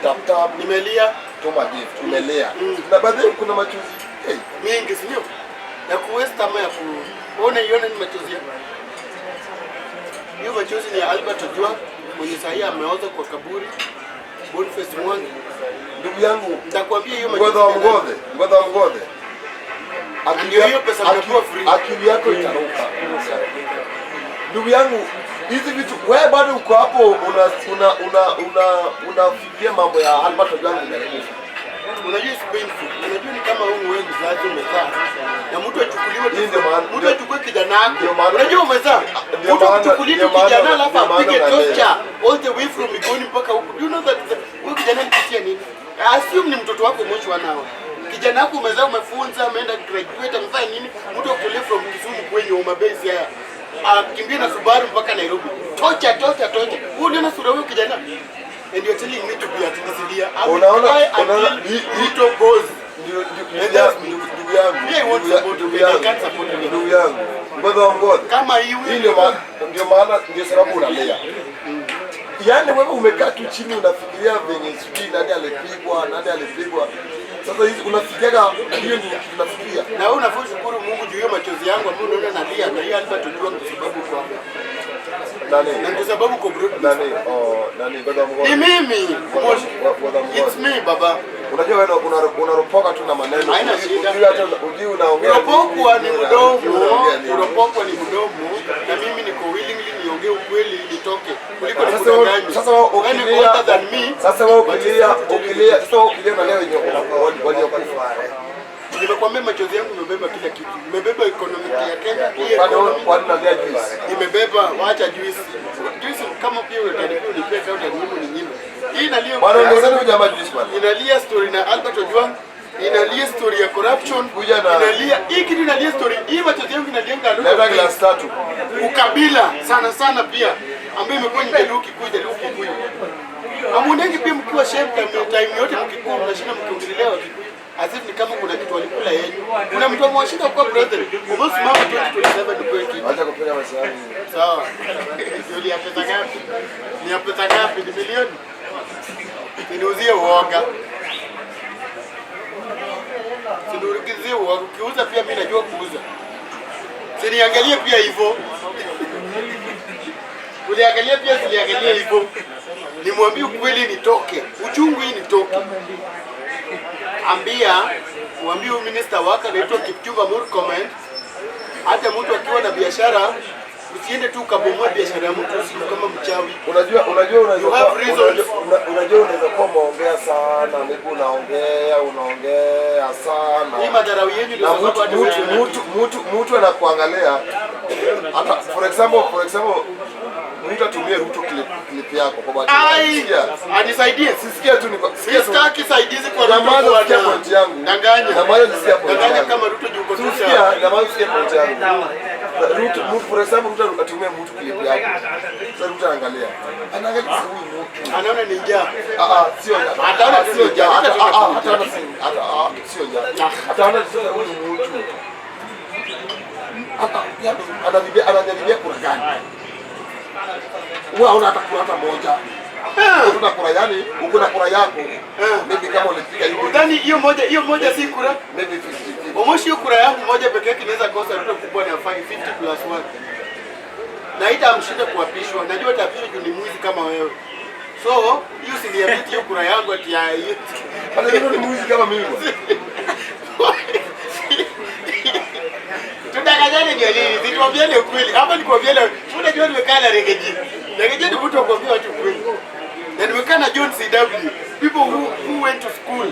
tap tap, Nimelia tuma gift, umelea. Na baadaye kuna machozi. Hey, mingi, si ndio? Ya kuwaste ama ya ku wewe unaiona ni machozi ya. Hiyo machozi ni ya Albert Ojwang mwenye sahi ameoza kwa kaburi. Boniface Mwangi. Ndugu yangu, Nitakwambia hiyo machozi. Ngodhe wa Mgodhe, Ngodhe wa Mgodhe. Ndio hiyo pesa mnapewa free. Akili yako itaruka. Ndugu yangu, hizi vitu wewe bado uko hapo una una una una unafikiria mambo ya Albert Ojwang umerejesha. Unajua it's painful. Unajua ni kama wewe wewe mzazi umezaa na mtu achukuliwe tu, Hii ndio maana- mtu achukue kijana wako. ndio maana- Unajua umezaa. ndio Mtu maana- achukulie tu ndio maana- kijana alafu ndio maana apige unalea. torture all the way from Migoni mpaka huku. Do you know that huyu kijana alipitia nini? Assume ni mtoto wako mwisho wanao. Kijana wako umezaa, umefunza, ameenda graduate, amefanya nini? Mtu akutolee from Kisumu kwenye Homa Bay haya. Akimbia na Subaru mpaka Nairobi. Torture, torture, torture. Wewe uliona sura huyo kijana? And you're telling me to be at Nisilia. I will cry Unaona until Ruto goes. Ndio ndugu yangu. Yeah, I want Ndugu support. ndugu They yangu. can't support me. Ndugu yangu. Ngodhe wa Mgodhe. Kama hiyo Hii ndio maana ndio maana ndio sababu unalea. Yaani wewe umekaa tu chini unafikiria venye sijui nani alipigwa, nani alipigwa. Sasa hizi unafikiriaga hiyo ndio kitu unafikiria. Na wewe unafaa shukuru Mungu juu hiyo machozi yangu ambayo unaona nalia na hiyo Albert Ojwang kwa sababu uko hapa. Nani? Na ndio sababu uko broad. Nani? Oh, nani Ngodhe wa Mgodhe. Ni mimi. Moshi. Ngodhe wa It's Mgodhe. me baba. Unajua wewe unaropoka tu na maneno. Haina shida. Hujui hata hujui unaongea. Kuropokwa ni nini, mdomo, hujui unaongea nini. kuropokwa ni mdomo, na mimi niko willingly niongee ukweli nitoke kuliko Sasa wewe nikudanganye. sasa wewe Yaani ukilia older than me, sasa wewe ukilia ukilia sasa wewe ukilia na leo wenye waliokufa. Nimekwambia machozi yangu imebeba kila kitu. Imebeba economic ya Kenya, hii Kwani economy. kwani unalia juice? Imebeba, wacha juice. Juice kama pia utanipa unipe kama utaninyima uninyime. Hii inalia Bwana ongezeni huyu jamaa juice bwana. inalia story na Albert Ojwang, inalia story ya corruption, Kuja na- inalia hii kitu, inalia story hii, machozi yangu inalianga a lot of Leta things. glass tatu. Ukabila sana sana pia ambayo imekuwa ni Jaluo Kikuyu, Jaluo Kikuyu. Amunengi pia mkiwa shame time, time yote mkikuwa mnashinda mkiongelelea Wakikuyu as if ni kama kuna kitu walikula yenyu. Kuna mtu amewashinda kuwa president. Umesimama 2027 upewe kitu. Acha kupiga masahani. Sawa. Ni ya pesa ngapi? Ni ya pesa ngapi? Ni milioni? Niuzie uoga. Siniuzie uoga. Ukiuza pia mimi najua kuuza. Siniangalie pia hivyo. Uliangalia pia siliangalie hivyo. Nimwambie ukweli nitoke. Uchungu hii nitoke. Ambia, mwambie huyu minister wako anaitwa Kipchumba Murkomen, hata mtu akiwa na biashara Usiende tu ukabomoa biashara ya mtu usiku kama mchawi. Unajua unaweza You have kuwa reasons. unajua unaweza kuwa umeongea sana, maybe unaongea sana. Hii madharau yenu ndio Na sababu mtu hadi mtu wewe mtu anakuangalia, hata for example mtu atumie Ruto clip yako kwa bahati mbaya. Ai, Sikia. anisaidie. Sisikia tu ni sikia tu. Sitaki saidizi kwa Ruto Nyamaza, sikia bwana. point yangu. Danganya. Nyamaza, sikia point Danganya yangu. kama Ruto juu uko tu. Sikia, nyamaza, sikia point yangu. Ruto, mtu, for example, Ruto atumie mtu clip yako. Sasa Ruto anaangalia. Anaangalia si huyu mtu. Anaona ni njaa. Ah ah, sio njaa. Ataona Ah, tu sio ni njaa. njaa. Hata Hata ah, ah, hataona si hata ah, sio njaa. Ataona sio huyu mtu. Hata yaani anajaribia kura gani? Wewe hauna hata kura hata moja. Una kura, yani uko na kura yako. Maybe kama ulipiga hiyo Udhani hiyo moja si kura? Maybe 50. Omoshi, hiyo kura yangu moja peke yake inaweza kosa Ruto kubwa na 50 plus 1. Na itamshinda kuapishwa. Najua ataapishwa juu ni mwizi kama wewe. So, hiyo usiniambie hiyo kura yangu ati ya hiyo. Hata mimi ni mwizi kama mimi bwana. Tudanganyane ndio nini? Situambiane ukweli. Hapa ni kuambiana. Unajua nimekaa na Riggy G. Riggy G ni mtu wa kuambia watu ukweli. Na nimekaa na John CW. People who went to school.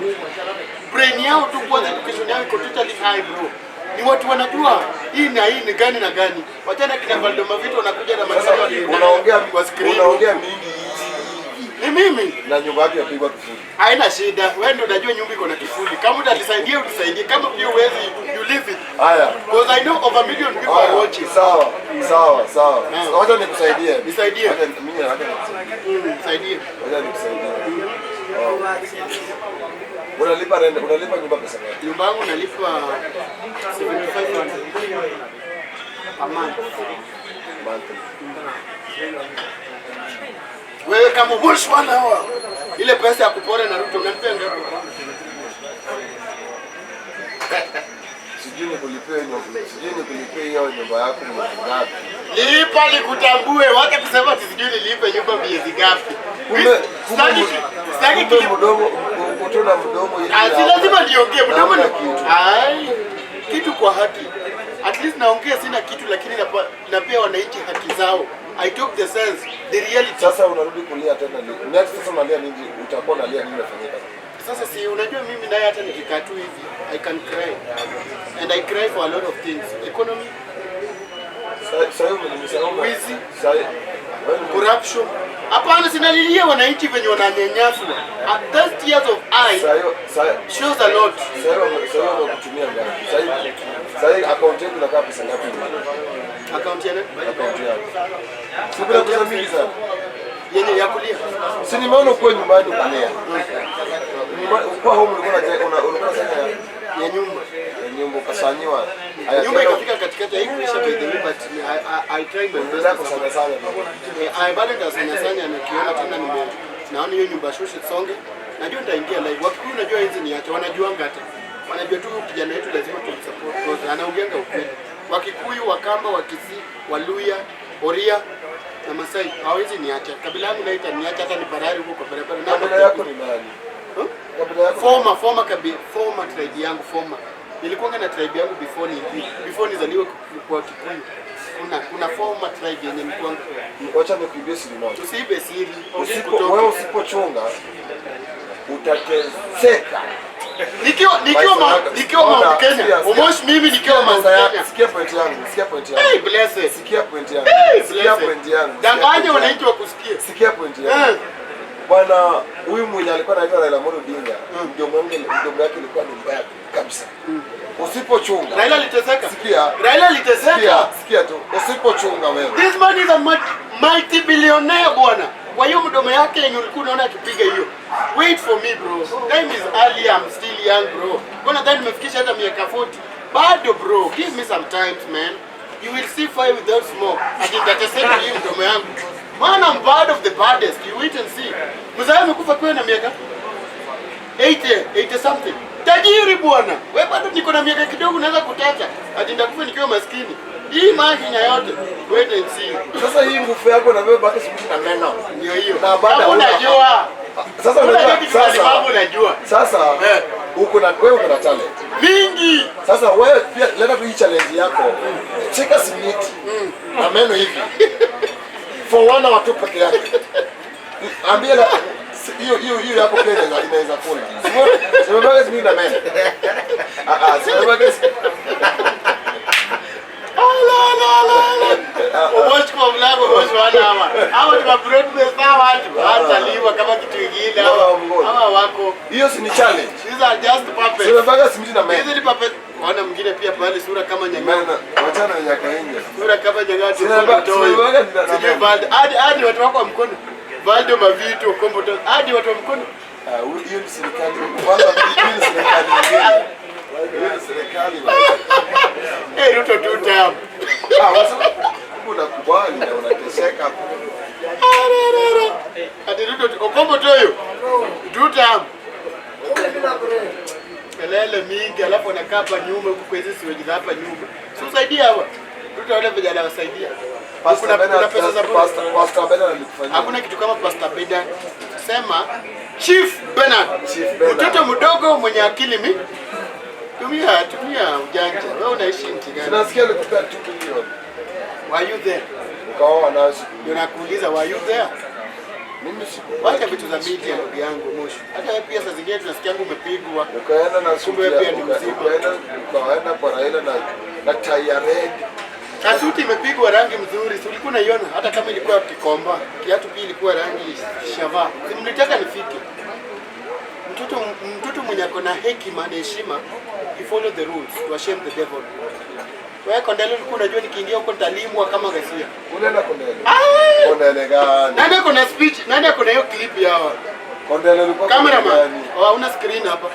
Brain yao tu kwanza, education yao iko totally high, bro. Ni watu wanajua hii na hii ni gani na gani. Wachana kina Valdoma Vito wanakuja na Sasa maneno unaongea kwa screen. Unaongea mingi hivi Ni mimi. Na nyumba yako yapigwa kifuli. Haina shida. Wewe ndio unajua nyumba iko na kifuli. Kama utanisaidia, utusaidie. Kama pia huwezi, you leave it. Haya. Because I know over a million people are Haya, watching. Sawa. Wacha nikusaidie. Nisaidie. Wacha mimi nataka nikusaidie. Nisaidie. Wacha nikusaidie. Oh. Unalipa rent, unalipa nyumba pesa ngapi? Nyumba yangu nalipa 7500 a month. Monthly. Wewe kama Bush 1 hour. Ile pesa ya kupora na Ruto unanipea ngapi? Sijui nikulipie hiyo nyumba yako mwezi ngapi. Lipa nikutambue, wacha kusema ati sijui nilipe nyumba miezi ngapi. Kumbe Sitaki kumbe mdomo utona mdomo hivi. Ah, si lazima niongee mdomo Naona ni kitu. Ai, kitu kwa haki. At least naongea sina kitu, lakini napea wananchi haki zao. I talk the sense, the reality. Sasa unarudi kulia tena lini? Next sasa unalia nini? Utakuwa unalia nini imefanyika? Sasa si unajua mimi naye hata nikikaa tu hivi I can cry. And I cry for a lot of things. Economy, Sasa hivi umenisahau. Wizi. Sasa wewe ni corruption. Hapana, sinalilia wananchi venye wananyanyaswa. At 30 years of I sasa hiyo sasa shows a lot. sasa hiyo wamekutumia ngapi? Sasa hivi account yako inakaa pesa ngapi? Account ya nani? Account yako. Si kuna pesa mingi sana. Yenye ya kulia. Si nimeona ukuwa nyumbani ukalia. Nyumbani ukuwa home ulikuwa unasanya Ya nyumba. Ya nyumba ukasanyiwa. Haya, Nyumba tena ikafika katikati haikuisha by the way, but I try my best. Unaendelea kusanya sana. Eh, I bado nitasanya sanya, nikiona tena nime naona hiyo nyumba shushu songe. Najua nitaingia live. Wakikuyu unajua hizi ni acha wanajuanga hata. Wanajua tu huyu kijana wetu lazima tumsupport because anaongeanga ukweli. Wakikuyu, Wakamba, Wakisii, Waluya, Oria na Masai hawezi niacha. Kabila yangu naita niacha hata ni barari huko kwa barabara. Na Kabila yako ni nani? Huh? Kabila yako Former tribe yangu, former. Nilikuwa na tribe yangu before nizaliwe kwa Kikuyu. Kuna former tribe yenye nilikuwa. Wacha nikuibie siri moja. Tusiibe siri. Usipo wewe usipochunga utateseka. Nikiwa Maisha yako- nikiwa Mount Ona, Kenya. sikia, sikia. Omosh, mimi nikiwa Mount Kenya. Sikia point yangu, sikia point yangu. Hey, blessed. Sikia point yangu. Hey, Sikia blessed. point yangu. Sikia Danganya point wananchi yangu. wakusikie. Sikia point yangu. Bwana huyu mwenye alikuwa anaitwa Raila Amolo Odinga, mdomo yake ilikuwa ni mbaya kabisa. Usipochunga. Raila aliteseka. Sikia. Raila aliteseka. Sikia, sikia tu. Usipochunga wewe. This man is a multi-billionaire, bwana. Kwa hiyo mdomo yake yenye ulikuwa unaona akipiga hiyo. Wait for me, bro. Time is early, I'm still young, bro. Kwa nadhani nimefikisha hata miaka 40. Bado, bro, give me some time, man. You will see fire without smoke. Ati nitateseka hii mdomo yangu. Man, I'm bad of the baddest. You wait and see. Mzee amekufa kwa na miaka 80, 80 something. Tajiri bwana. Wewe bado niko na miaka kidogo naweza kutacha. Ati nitakufa nikiwa maskini. Hii mahina yote. Wait and see. Sasa hii nguvu yako na wewe baki siku na meno. Ndio hiyo. Na baada Kama unajua. Sasa Unajua unajua kitu sasa gani unajua. Sasa Eh. uko na wewe uko na talent. Mingi. Sasa wewe pia leta tu hii challenge yako. Shika simiti. Na meno. meno hivi. For one hour tu peke yake. Ambia la hiyo hiyo hiyo yako pia inaweza kula. Sio simiti na meno. Ah ah, sio. Ala, ala, ala, ala. Omosh kwa mlango, Omosh wana hawa. Hawa ni ma-broadcast hawa watu. Hawataliwa kama kitu kingine hawa. Hawa mgoja. Hawa wako. Hiyo si ni challenge. These are just puppets. Sio simiti na meno. Hizi ni puppets. Wana mwingine pia pale sura kama nyang'au. Meno, wachana na nyaka nje. Sura kama nyang'au. Sina na Sijui meno. Valdo. Hadi hadi watu wako wa mkono. Valdo Mavitu, Kombo. Hadi watu wa mkono. Ah, hiyo ni serikali. Kwanza hiyo ni serikali nyingine. Hiyo ni serikali bwana. Eh, Ruto two term. Ah, wasema unakubali na unateseka. Ati Ruto Okombo Toyo. Two term. Kelele mingi alafu wanakaa hapa nyuma huku kwa hizi siweji za hapa nyuma. Si usaidie hawa. Ruto wale vijana wasaidia. Pastor Kuna Bernard, pesa za bure. Pastor Bernard alikufanyia. Hakuna kitu kama Pastor Bernard. Sema Chief Bernard. Chief Bernard. Mtoto mdogo mwenye akili mi. Tumia ujanja. Wewe unaishi nchi gani? Tunasikia alikupea 2 million. Were you there? Ukaoa nayo siku. Ndio nakuuliza, were you there? Mimi siku. Wacha vitu za media ndugu yangu Moshi. Hata wewe pia saa zingine tunasikia umepigwa. Ukaenda na suti Kumbe ya pia ni mzima. Ukaenda kwa Raila na tai ya red. Kasuti imepigwa rangi mzuri, si ulikuwa unaiona hata kama ilikuwa kikomba. Kiatu pia ilikuwa rangi shava. Si mlitaka nifike. Mtoto mwenye ako na hekima na heshima, you follow the rules to shame the devil. Wewe Kondele ulikuwa unajua nikiingia huko nitalimwa kama ghasia. Unaenda Kondele. Ah! Kondele gani? Nani ako na speech? Nani ako na hiyo clip ya hawa? Kondele ulikuwa Kondele Cameraman. gani? Oh, hauna screen hapa.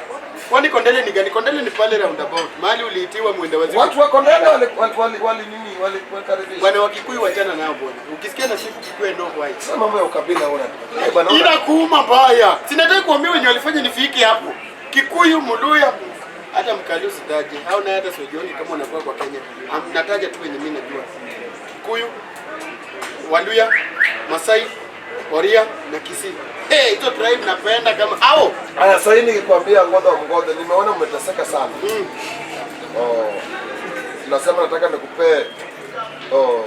Kwani Kondele ni gani? Kondele ni pale roundabout. Mahali uliitiwa mwenda wazimu. Watu wa Kondele wali nini wali walikaribisha. Bwana wa Kikuyu wachana nao bwana. Ukisikia na siku Kikuyu no white. Sasa mambo ya ukabila una. Eh, bwana Ila kuuma mbaya. Sinataka kuambia wenye walifanya nifike hapo. Kikuyu, Muluya, hata Mkali usitaje. Au naye hata sijioni kama unakuwa kwa Kenya. Nataja tu wenye mimi najua. Kikuyu, Waluya, Masai, Oria na Kisii. Hey, hizo tribe napenda kama au. Aya, sasa hii nikikwambia Ngodha wa Mngodhe, nimeona umeteseka sana. Oh. Nasema nataka nikupee, oh,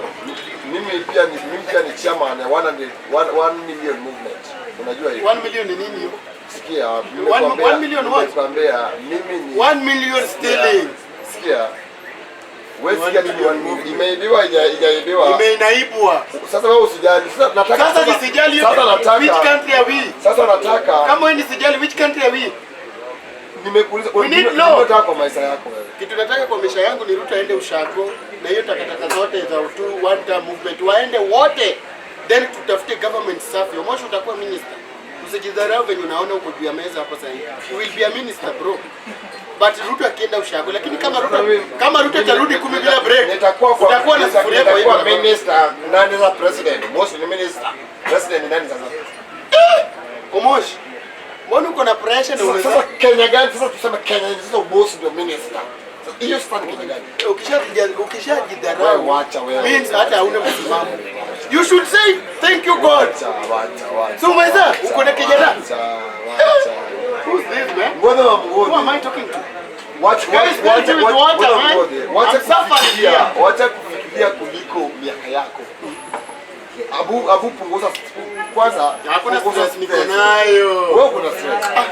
mimi pia ni chairman ya 100 1 million movement. Unajua hiyo? 1 million ni nini hiyo? Sikia, nimekwambia 1 million what? Nimekwambia mimi ni 1 million stealing. Sikia. Wewe sikia One tu million movement. Imeibiwa haijaibiwa. Imeinaibwa. Sasa wewe usijali. Sasa nataka Sasa nisijali Sasa nataka which country are we? Sasa nataka Kama wewe nisijali, which country are we? Nimekuuliza We need law. unataka kwa maisha yako wewe. Kitu nataka kwa maisha yangu ni Ruto aende ushago na hiyo takataka zote za utu one term movement waende wote, then tutafute government safi. Omosho utakuwa minister. Usijidharau venye unaona uko juu ya meza hapa sasa hivi. You will be a minister, bro. But Ruto akienda ushago, lakini kama Ruto atarudi 10 bila break, Nitakuwa kwa utakuwa na sufuria kwa hiyo nitakuwa barabara. minister, nani sasa president? Most ni minister. President ni nani sasa? Omosh, mbona uko na pressure na Sasa umeza sasa Kenya gani? Sasa tuseme Kenya sasa boss ndio minister. Sasa hiyo sasa ni Kenya gani? Ukishajidharau Wewe wacha wewe. means hata hauna msimamo. You should say thank you God. Wacha, wacha, wacha. So umeweza? Wacha, Uko na kijana? Wacha, wacha. Who's this, man? Ngoja wa Who am mgodi. I talking to? Wacha, Guys, wacha, guys, with wacha, water, wacha man. mgodi. Wacha I'm suffering kufikiria, here. wacha kufikiria kuliko miaka yako. Abu punguza kwanza. Hakuna punguza stress niko stress. nayo. Wewe kuna stress. Ah,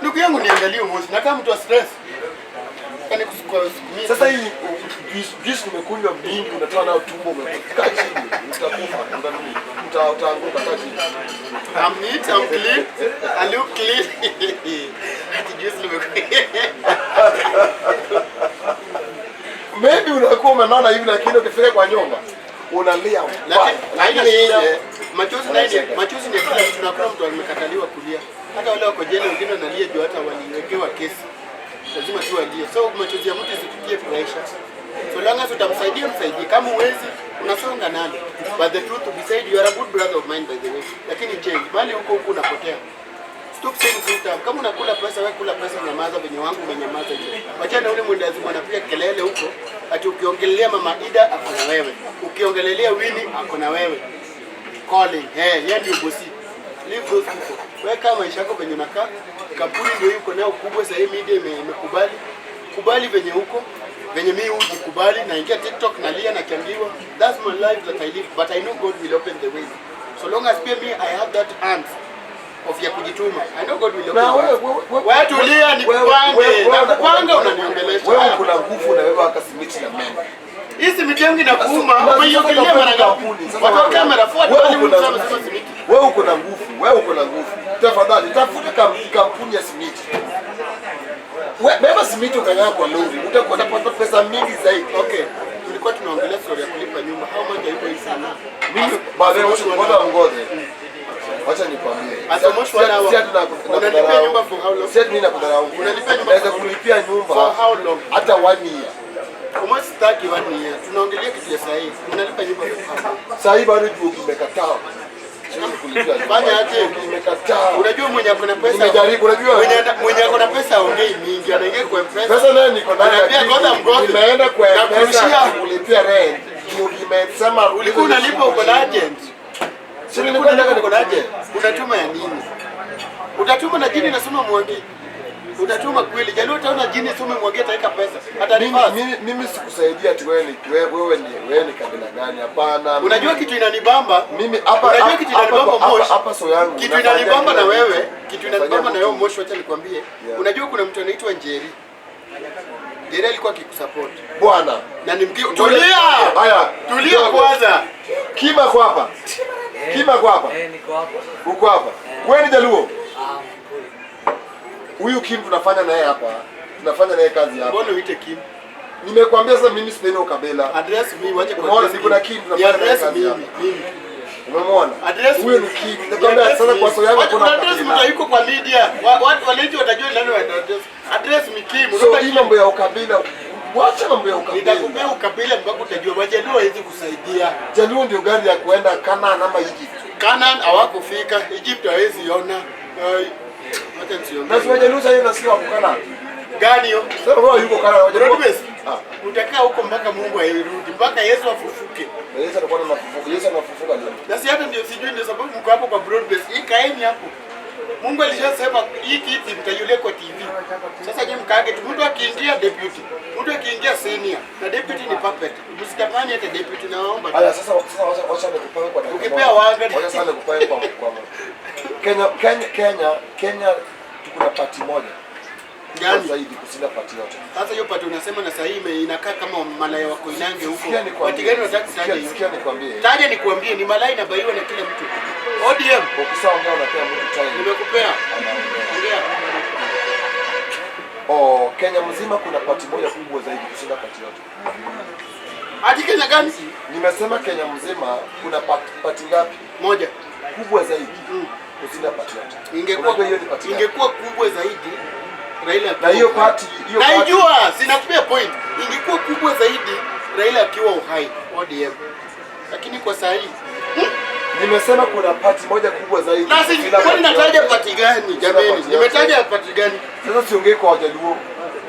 ndugu yangu niangalie umosi. Nakaa mtu wa stress. Yaani kusukumia. Sasa hii juice umekunywa mingi, unatoa nayo tumbo, umekaa chini, utakufa, utaanguka, kaa chini. I'm neat, I'm clean. I look clean. Ati juice nimekunywa. Maybe unakuwa umenona hivi, lakini ukifika kwa nyumba unalia mbaya. Lakini haina Lakini shida. nje Machozi naye ni unacheka. machozi ni kila mtu, na mtu amekataliwa kulia. Hata wale wako jela wengine wanalia juu hata waliwekewa kesi. Lazima tu alie. So machozi ya mtu isikutie pressure. So long as utamsaidia, msaidie. Kama huwezi, unasonga nalo. But the truth to be said, you are a good brother of mine, by the way. Lakini change. Bali huko huko unapotea. Stop saying two term. Kama unakula pesa, wewe kula pesa, nyamaza venye wangu umenyamaza hiyo. Wachana ule mwendazimu anapiga kelele huko ati ukiongelelea Mama Ida ako na wewe. Ukiongelelea Winnie ako na wewe. Calling. Hey, yeye ndio bosi. Leave those people. Wewe kama maisha yako venye unakaa, kampuni ndio yuko nayo kubwa sasa hii media imekubali. Kubali venye huko. Venye mimi hujikubali, naingia TikTok nalia nakiambiwa, that's my life that I live, but I know God will open the way. So long as pia me I have that hands of ya kujituma. I know God will open Na the way. wewe Wewe tulia nikupange. Nakupanga unaniongelesha. Wewe uko na nguvu na wewe akasimiti na meno. Hii simiti yangu inakuuma. Sasa Umeiogelea mara ngapi? kampuni, sasa Watu wa wewe- kamera fuata wewe wale uko na mtu nguvu. anasema simiti. Wewe uko na nguvu, wewe uko na nguvu. Tafadhali tafuta kampuni ya simiti. Beba simiti ukanyaa kwa lori, utakuwa unapata pesa mingi zaidi. Okay. Tulikuwa tunaongelea story ya kulipa nyumba. How much are you paying sana? Mimi baadaye ngoja ngoja. Wacha nikwambie. Asa moshi wana Si ati Unalipia nakudharau. nyumba for how long? Si ati mimi nakudharau. Unalipia nyumba Naweza for- kulipia nyumba For how long? hata 1 year. Almost 31 year. Tunaongelea kitu ya sahihi. Unalipa nyumba for how long? Sasa hii bado juu kimekataa. Siwezi kulipia nyumba. Fanya aje? Kimekataa. Unajua mwenye ako na pesa. Nimejaribu, unajua. Mwenye ako na pesa haongei mingi, anaingia kwa M-Pesa. Pesa nayo niko nayo. Anaambia lakini ngoja mgoje. Nimeenda kwa Na M-Pesa kurushia. kulipia rent. Juu kimesema Ulikuwa unalipa uko na agent. Si nilikuwa nataka Uko na nikutumie. agent. Unatuma ya nini? Utatuma na jini nasema Mwangi. Utatuma kweli. Jaluo utaona jini soma Mwangi ataweka pesa. Hata Mimi, reverse. mimi sikusaidia ati wewe ni wewe ni wewe ni kabila gani? Hapana. Unajua kitu inanibamba? Mimi hapa Unajua hapa kitu inanibamba hapa Moshi? hapa so yangu. Kitu Nafanya inanibamba na kila wewe, kitu. kitu inanibamba na wewe Nafanya Moshi, wacha nikwambie. Yeah. Unajua kuna mtu anaitwa Njeri. Njeri alikuwa akikusupport. Bwana. Na ni tulia. Haya. Tulia kidogo. kwanza. Kima kwa hapa. Kima kwa hapa. Niko hapa. Uko hapa. Wewe ni Jaluo. Ah, Mkikuyu. Huyu Kim tunafanya naye hapa. Tunafanya naye kazi hapa. Mbona uite Kim? Nimekwambia sasa mimi sipendi ukabila. Address mimi, wache Umeona kuaddress niko na Kim. Kim Ni tunafanya naye address kazi mimi, hapa. mimi. Umemwona? Address Huyo ni mimi. Kim. Ni Nikwambia address sasa kwa mimi. so yangu Wacha kuna address ukabila. mtu yuko kwa media. Watu wananchi watajua nani wa address. Address mi Kim. So Unaona hii Kim? mambo ya ukabila, wacha mambo ya ukabila. Nitakupea ukabila mpaka utajua Wajaluo hawezi kusaidia. Jaluo ndio gari ya kuenda Canaan ama Egypt. Canaan hawakufika, Egypt hawezi ona. Ai, Wacha nisiongee. Na si Wajaluo sasa hivi nasikia wako Canaan. Gani hiyo? Sasa wao yuko Canaan Wajaluo. Broadbase. Ah, Utakaa huko mpaka Mungu airudi, mpaka Yesu afufuke. na Yesu anakuwa anafufuka. Yesu anafufuka leo. Na si hata ndio sijui ndio sababu mko hapo kwa broadbase. Hii kaeni hapo. Mungu alishasema hii kiti mtaiulia kwa TV. Sasa nyinyi mkaage tu, mtu akiingia deputy, mtu akiingia senior, na deputy ni puppet. Msitamani hata deputy, naomba. Haya sasa sasa wacha wacha nikupange kwa dakika. Ukipea moja. wanga. Wacha sasa nikupange kwa Kenya Kenya Kenya Kenya tuko na party moja. Gani? Zaidi kushinda party yote. Sasa hiyo pati unasema na sahii inakaa kama malaya wa Koinange huko. Sikia nikwambie. Pati gani unataka kutaja Sikia hiyo? sikia nikwambie. Taja nikuambie ni malaya inabaiwa na kila mtu. ODM Ukishaongea unapea mtu time. nimekupea. Anaongea. Ongea. Oh, Kenya mzima kuna party moja kubwa zaidi kushinda party yote. Hadi Kenya gani? Nimesema Kenya mzima kuna party ngapi Moja. kubwa zaidi kushinda party yote? Ingekuwa Unajua hiyo ni party gani? ingekuwa kubwa zaidi Raila Na hiyo party, hiyo party Naijua, sinakupea point. Ingekuwa kubwa zaidi Raila akiwa uhai ODM. Lakini kwa saa hii nimesema kuna party moja kubwa zaidi. na si kushinda kwani party nataja yote. party gani jameni? Party yote. Nimetaja party gani? Sasa siongei kwa Wajaluo.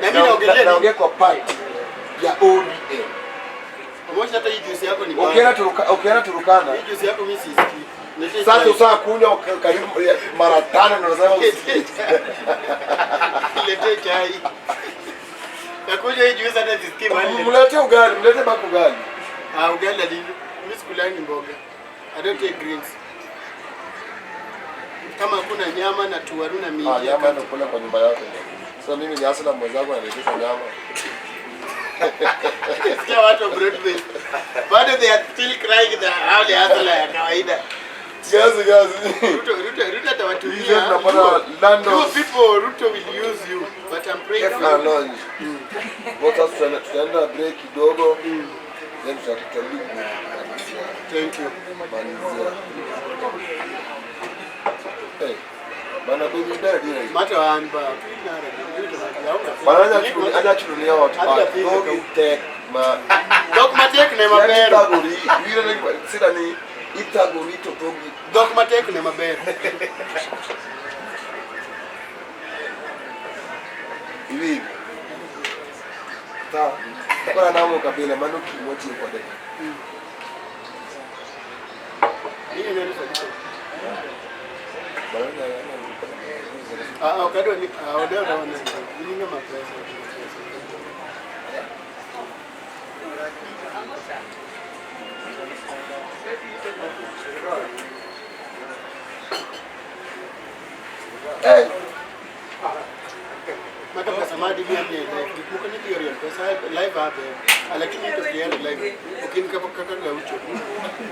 Na mimi naongelea nini? Naongea kwa party ya ODM. Pamoja hata hii juice yako ni mbaya. Ukienda Turukana Hii juice yako mimi sisikii. Niletee sasa chai. usaa kunywa karibu mara tano ndio unasema Niletee chai. Niletee chai. Nakunywa hii juice hata sisikii mahali. mlete ugali, mlete bako ugali. Ah, ugali na nini? Mimi sikulangi mboga. I don't take greens. Kama hakuna nyama na tuwaru na mingi. Ah, nyama ndio kula kwa nyumba yako. Sasa mimi ni asla mwenzangu ananiletea nyama. Sikia watu wa Broadway. Bado they are still crying the hali hasa ya kawaida. Gazi gazi. Ruto Ruto Ruto atawatumia. Hizo tunapata Lando. You people Ruto will use you but I'm praying for Kefla you. Lounge. Sasa tutaenda break kidogo. Then tutarudi kumalizia. Thank you. Malizia. Hey. Bana baby dada dira. Mata wanba. Bana acha chunulia watu. Hata pika Dog tek ma. Dog matek ne maber. Itagori, wira ni sida ni itagori to dogi. Dog matek ne maber. Hivi. Ta. Kwa namo kabila mano kimochi kwa dada. Nini nani sasa? Bana Ah, okado ni ah, odeo na wana. Ni ngama pesa. Nyasaye live abe. Lakini to kier live. Okin ka kaka gaucho.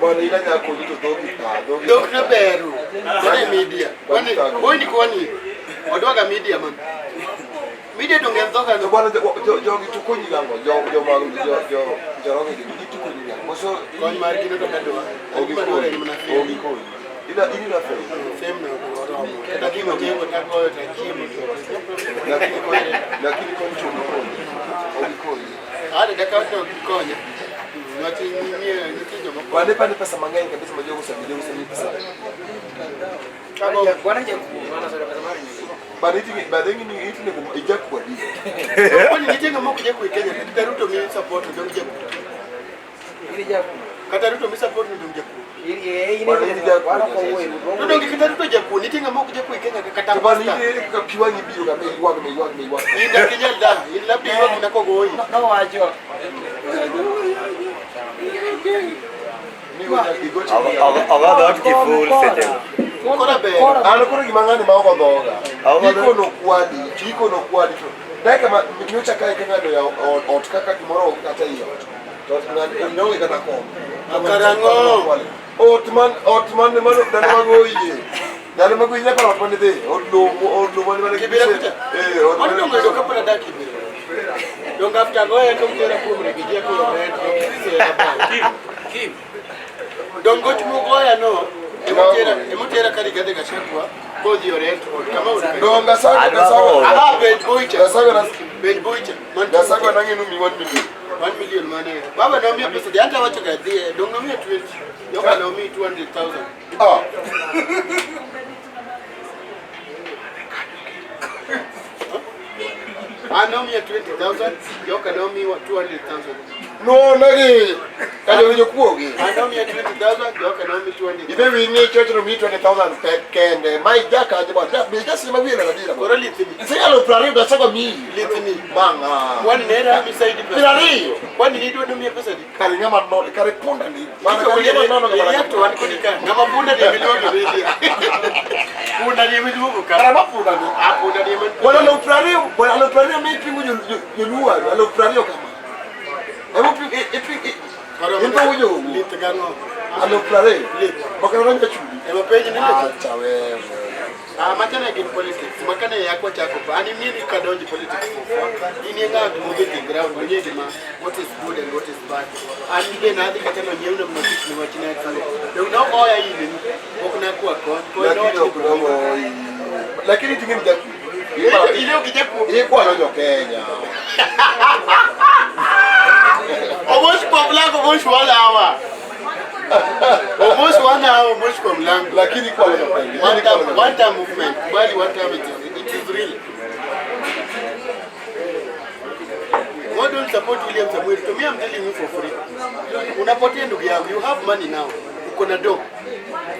Bwana ila nyakonyi to dhogi ta dhogi. Dhok no beru. Kone media. Kwani kwani kwani. Odwaga media man. Media to ng'en dhoga To no. bwana jogi to konyi nang'o? Jo jo mag jo jo Njoroge gi gitukonyi nang'o? Koso Kony margi no to kadwa. ok Madwaro en gikonyi. mana Ok fame. gikonyi. Ila in ila fame. Fame no oromo. Kata gima jengo tagoyo tachiemo to. Lakini kony lakini kony to ok gikonyi. Ok gikonyi. Ade daka to gikonya. Niwach nitie nitie joma Bwana pane pesa mang'eny kabisa ma jogo osemiyi jogo osemiyi pesa. kago Bwana jakuo, maana sura pesa mara nyingi. Bwana iti bwana ingini iti nego ijakuwa di. Kwani nitie ng'ama ok jakuo e Kenya kata Ruto mi support to dong jakuo. Ili jakuo. Kata Ruto mi support to dong jakuo. Ili eh Bwana ili ili jakuo. Bwana kwa uwe. To donge kata Ruto jakuo nitie ng'ama ok jakuo e Kenya kata To bwana pastor. iti ka pi wang'i biro ka me ywak me ywak me ywak. In dak inyal da, in labda ywak na kogoyi. No wacho. Mi go igocho. Ogo dhoot kiful sechego. Koro ber. An koro gima ng'ani ma ok odhoga. Ogo dho- Ikono kwadi, ikono kwadi to. Dakika ma nyocha kae ka ng'ano oyawo ot kaka gimoro ok kata ei ot. To ot ng'ani onge kata kom. Karang'o? Ot man ot man mano ndalo mag oyie. Ndalo mag oyie nyaka ot mane dhi. Od lowo od lowo mane mane Kibira kucha. Eh, ot Mano mane. donge yudo kapod adak Kibera. Donge after goye to utera kuom rigijia koro rent, ok sisi Kim. Donge goch mugoya no, emotera ka Rigathi Gachagua kodhi e rent ot kama od. Donge Gasago Adwa Gasago. oro. Ah, penj Boicha. Gasago na Penj Boicha. Man Gasago nang'e numi 1 million. 1 million mane. Baba nomiya pesa di anta wacho ga dhi donge nomiya 20. Joka nomiyi 200,000. Ah. An nomiya 20,000, joka nomiwa 200,000. No nagi. Kata winjo kuogi. An nomiya 20,000, joka nomi 200,000. Ibe wingi chocho no mi 20,000 pe kende. Ma ijaka aje bwana. Be jasi ma wiye na dira. Koro lithni. Singalo 20 Gasago mi. Lithni. Banga. Kwani nera misaidi pesa? 20. Kwani nidwa nomiya pesa di? Kare ng'ama nono, kare punda ni. Mana kare ng'ama nono ga React to wan kodi ka. Ng'ama punda ni miluongo media. Punda ni miluongo ka. Kare ma punda ni. Ah, punda ni man. Bwana lo 20, bwana lo 20 mi pingu joluo, lo 20 kama. Emo pingu e pingu into wujo. Lith gang'o? Alo 20. Lith. Bakara nanga chudi. Ema penj ni lith. Acha wewe. Ah, machana gin politics. Makane yakwa chako pa. Ani mimi kadonji politics for fun. In e ng'at modhi e ground mong'e gima what is good and what is bad. An be nadhi kata nonyiew na gik niwach ne tuo. Dong nogoya in ok nakwa kony. Kony Lakini nowacho ok nogo. Lakini tingeni jaku. ni- Ile ukijakuo. Ikwalo jo Kenya. Omosh kwa mlango, Omosh 1 hour. Omosh 1 hour, Omosh kwa mlango. Lakini ikwalo jo Kenya. One time, one time movement. Kubali one time it is real. Why don't support William Samuel? To me I'm telling you for free. Unapotea ndugu yangu, you have money now. Uko na do.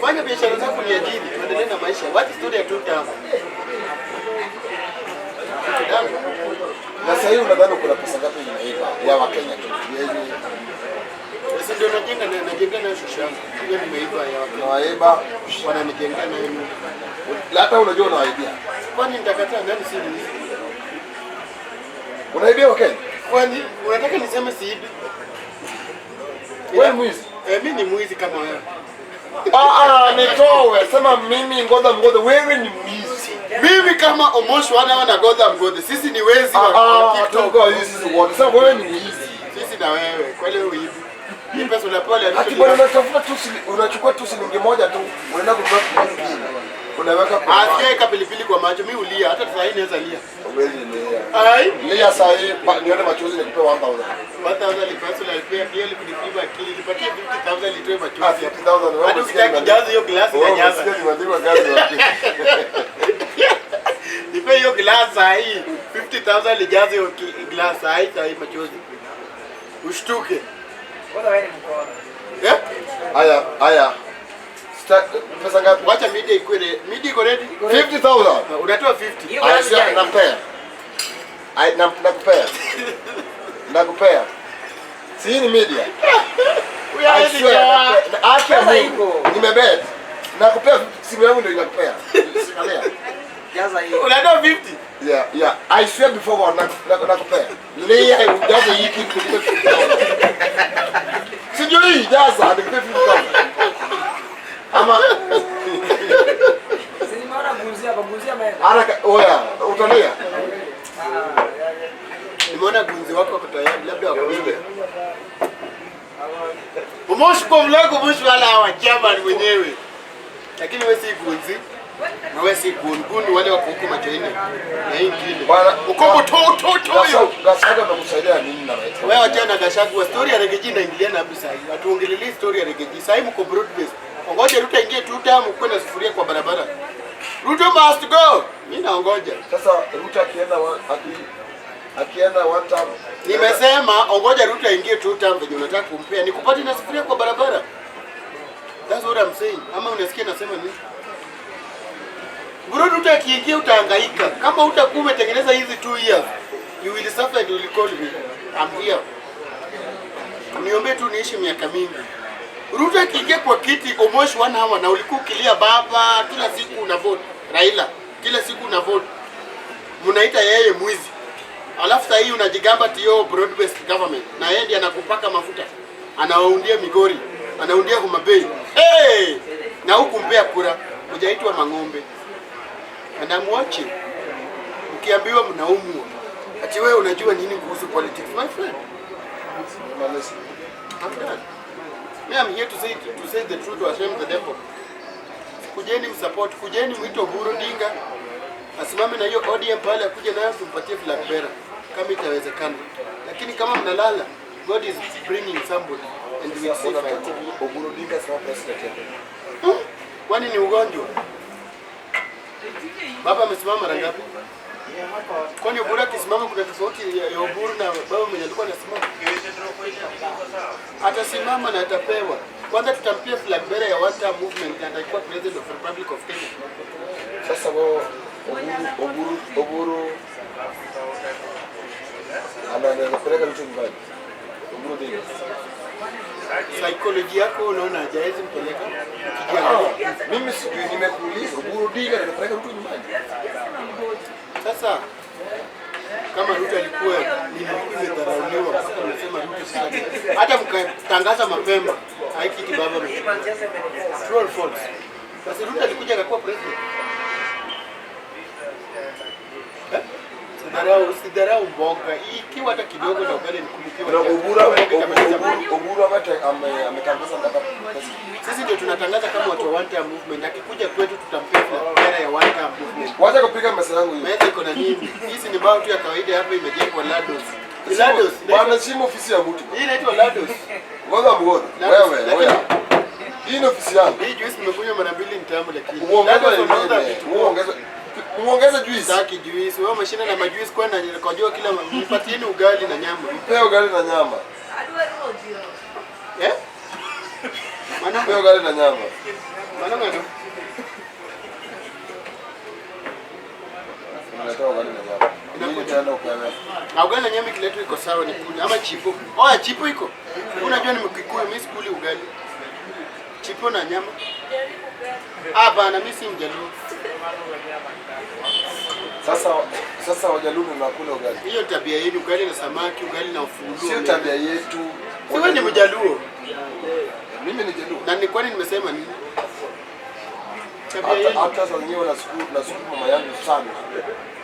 Fanya biashara zako ni ajiri, tuendelee na maisha. What is story ya two term? Damu. Na sasa hivi unadhani kuna pesa ngapi imeiba ya Wakenya tu? Yenye Sasa ndio najenga na najenga nayo shosho yangu. Hiyo nimeiba ya Wakenya. unawaiba, Wananijenga nayo nyumba. hata unajua unawaibia. Kwani nitakataa nani si mwizi? Unaibia Wakenya? Kwani unataka niseme siibi? Wewe mwizi. Eh, mimi ni mwizi kama wewe. Ah ah, nitowe. Sema mimi ngoza mgoza, wewe ni mwizi. Mimi kama Omosh wana wana Godha Mgodhe, sisi ni wezi wa Ah wa ah, TikTok. tuko hizi wote. Sema wewe ni mwizi. Sisi na wewe, kwani wewe uibi? Hii pesa unapewa ya Ati bwana unatafuta tu unachukua tu shilingi moja tu, unaenda kununua pilipili. Unaweka kwa. Asiweka pilipili kwa macho, mimi ulia, hata sasa hii naweza lia. Huwezi lia. Ai, Lia saa hii nione machozi nikupe 1000. 1000 lipaswa lipia pia likunipima akili, nipatie 50,000 litoe Ah, machozi. 50,000 wewe. Hadi ukitaka kijazo hiyo glasi Wewe inanyaza. unasikia nimeandikwa kazi wapi? Nipe hiyo glass saa hii. 50,000 lijaze hiyo glass saa hii, saa hii machozi. Ushtuke. Bwana wewe ni mkora. Eh? Haya, haya. Pesa ngapi? Wacha media ikuwe media iko ready? 50,000. Unatoa 50. Hiyo Aya, glass sio, jai. nampea. Ai, nakupea. Nakupea. Si hii ni media. Huyu hawezi I swear, toa. nakupea. Acha Pesa Mungu. iko. Nimebet. Nakupea simu yangu ndio inakupea. Angalia. Jaza hiyo. Unatoa 50. Yeah. I swear before God, nakupea. Lea ujaze hii kitu nikupe 50,000. Sijui jaza nikupe 50,000. Ama Si nimeona gunzi hapa, gunzi ameenda. haraka oya utalia. Nimeona gunzi wako wako tayari, labda wakuige. Umoshi kwa mlango mwisho wala hawa chairman mwenyewe. Lakini wewe si gunzi. Na wewe si gun gun wale wako huko macho nne. Na hii ingine. Bwana Ukombo to to to hiyo. Gachagua amekusaidia nini na right? Wewe achana na Gachagua, story ya Riggy G inaingiliana hapo sasa hivi. Hatuongelelei story ya Riggy G. Sasa hivi mko broad based. Ongoje Ruto ingie tu tamu kwa na sufuria kwa barabara. Ruto must go. Mimi naongoja. Sasa Ruto akienda akienda one term. Nimesema ongoja Ruto aingie two term venye unataka kumpea. Nikupate na sufuria kwa barabara. That's what I'm saying. Ama unasikia nasema nini? Bro, Ruto akiingia utahangaika. Kama hutakuwa umetengeneza hizi 2 years, you will suffer and you will call me. I'm here. Niombe tu niishi miaka mingi. Ruto akiingia kwa kiti almost 1 hour na ulikuwa ukilia baba kila siku una vote Raila, kila siku una vote. Mnaita yeye mwizi. Alafu sasa hii unajigamba tio broad based government na yeye ndiye anakupaka mafuta. Anawaundia Migori, anaundia Homa Bay. Hey! Na huku mpea kura, hujaitwa mang'ombe. And I'm watching. Ukiambiwa mnaumwa. Ati wewe unajua nini kuhusu politics, my friend? I'm done. Me, I'm here to say the truth to shame the devil. Kujeni msupport, kujeni mwito Oburu Odinga asimame na hiyo ODM pale, akuje nayo tumpatie flag bearer kama itawezekana. Lakini kama mnalala, God is bringing somebody and we will see fight. Oburu Odinga sio president yake. Kwani ni ugonjwa? Baba amesimama mara ngapi? Kwani Oburu akisimama kuna tofauti ya Oburu na baba mwenye alikuwa anasimama? Atasimama na atapewa. Kwanza tutampia flag bearer ya one term movement na atakuwa president of Republic of Kenya. Sasa wao Oburu anaweza kupeleka Ruto nyumbani. Oburu Odinga. Psychology yako unaona hajawezi mpeleka ukijiangalia. Ah, mimi sijui, nimekuuliza Oburu Odinga anapeleka Ruto nyumbani. Sasa kama Ruto alikuwa nilikuwa imedharauliwa mpaka mnasema Ruto sasa. Hata mkatangaza mapema haikiti baba amechukua. True or false? Basi Ruto alikuja akakuwa president. Eh? Usidharau mboga ikiwa hata kidogo na ugali ni kulikiwa. Na Oburu ametangaza ndaka president. Sisi ndio tunatangaza kama watu wa one term movement. Akikuja kwetu tutampia flag bearer ya one term movement. Wacha kupiga mesa yangu hiyo. Meza iko na nini? Hizi ni mbao tu ya kawaida hapa imejengwa lados. Ni lados. Bwana, simu ofisi ya mtu. Hii inaitwa lados. Ngoja mgoda. Lados, Wewe, lakini- oya. Hii ni ofisi yangu. Hii juice nimekunywa mara mbili ni tamu lakini. Uongeze Lados wanauza nini? vitu. Muongeze juice. Sitaki juice. Wewe umeshinda na majuice kwa na kujua kila nipatieni ugali na nyama. Mpee ugali na nyama. Eh? Maana Mpee ugali na nyama. maana ngano. Unaletea ugali na nyama. Nini tena upewe? Na ugali na nyama ikiletwa iko sawa ni kuli ama chipo. Oya chipo iko. Unajua ni Mkikuyu, mimi sikuli ugali. Chipo na nyama. Hapana, mimi si Mjaluo. Sasa Wajaluo mnakula ugali. Hiyo tabia yenu, ugali na samaki, ugali na ufundo. Sio tabia yetu. Si wewe ni Mjaluo. Mimi ni Jaluo. Na ni kwani nimesema nini? Tabia Hata yenu. hata saa zingine nashukuru mama yangu sana.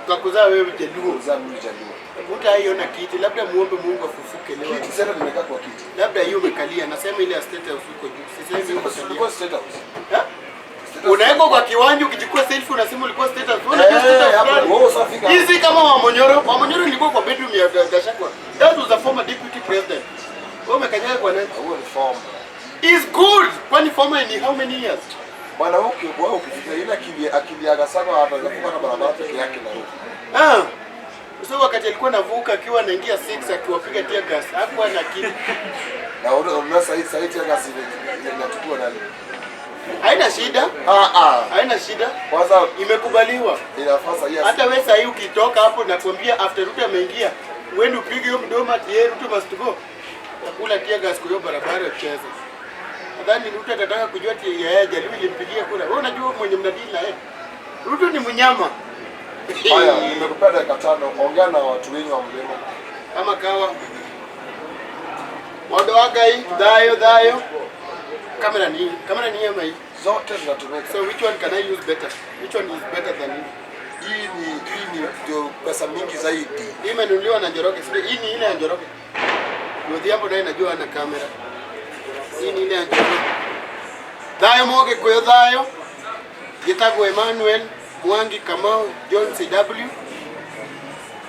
Kwa kuzaa wewe Mjaluo. Kuzaa mimi Jaluo. Hutaiona kiti, labda muombe Mungu afufuke leo. Kiti sasa nimekaa kwa kiti. Labda hiyo umekalia, nasema ile ya State House huko juu. Sisemi huko Tulikuwa kalia. State House. Eh? State House. Unawekwa kwa kiwanja ukichukua selfie unasema ulikuwa State House. Unajua Eh, State House hapo gani? wewe usafika. Hizi kama Wamonyoro, Wamonyoro ilikuwa kwa bedroom ya Gachagua. That was a former deputy president. Wewe umekanyaga kwa nani? Huo ni form. Is good. Kwani former ni how many years? Bwana wewe ukifikiria ile akili ya Gachagua ataweza kuwa na barabara peke yake Nairobi. Ah. So wakati alikuwa anavuka akiwa anaingia 6 akiwapiga tear gas, hakuwa na akili. Na unaona sasa hii tear gas inachukua nani? Haina shida. Ah ah. Haina shida. Kwanza Imekubaliwa. inafaa sasa hii Hata wewe sasa hii ukitoka hapo nakwambia after Ruto ameingia, uende upige hiyo mdomo ati yeye Ruto must go. Utakula tear gas kwa hiyo barabara ucheze. Nadhani Ruto atataka kujua ati yeye Jaluo ilimpigia kura. Wewe unajua mwenye mnadili na yeye. Ruto ni mnyama. Haya, nimekupea dakika 5, ongea na watu wenyu wa mlima. Kama kawa mondo wa Ngai, thayo thayo. Kamera ni ama hii? Zote zinatumika. So which one can I use better? Which one is better than hii? Hii ni ndio pesa mingi zaidi. Hii imenunuliwa na Njoroge, sio? Hii ni ile ya Njoroge. Odhiambo naye najua ana kamera. Hii ni ile ya Njoroge. Thayo moge kuyo thayo. Gitagwo Emmanuel Mwangi Kamau John CW.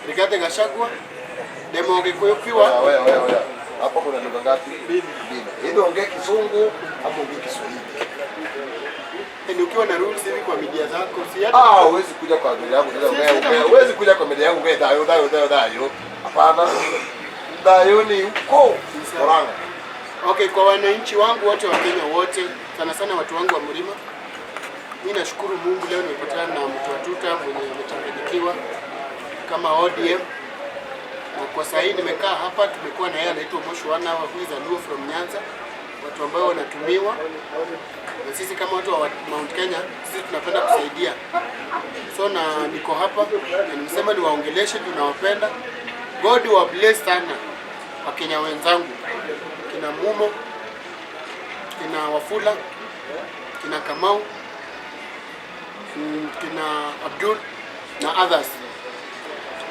Rigathi Gachagua. Demo Gikuyu piwa. Oya, oya, oya. Hapa kuna lugha ngapi? Mbili. Either ongea Kizungu ama ongea Kiswahili. Yaani ukiwa na rules hivi kwa media zako, si hata Ah, huwezi kuja kwa media yangu. Si, Ongea, huwezi kuja kwa media yangu ongea thayo thayo thayo thayo. Hapana. Thayo ni huko. Murang'a. Okay, kwa wananchi wangu wote wa Kenya wote, sana sana watu wangu wa mlima, mimi nashukuru Mungu leo nimepatana na mtu wa tuta mwenye amechanganyikiwa kama ODM. Na kwa sasa hii nimekaa hapa, tumekuwa na yeye anaitwa Moshi Wana wa who is a Luo from Nyanza, watu ambao wanatumiwa na sisi kama watu wa Mount Kenya, sisi tunapenda kusaidia. So na niko hapa na nimesema niwaongeleshe, tunawapenda. God wa bless sana Wakenya wenzangu, kina Mumo, kina Wafula, kina Kamau, kina Abdul na others.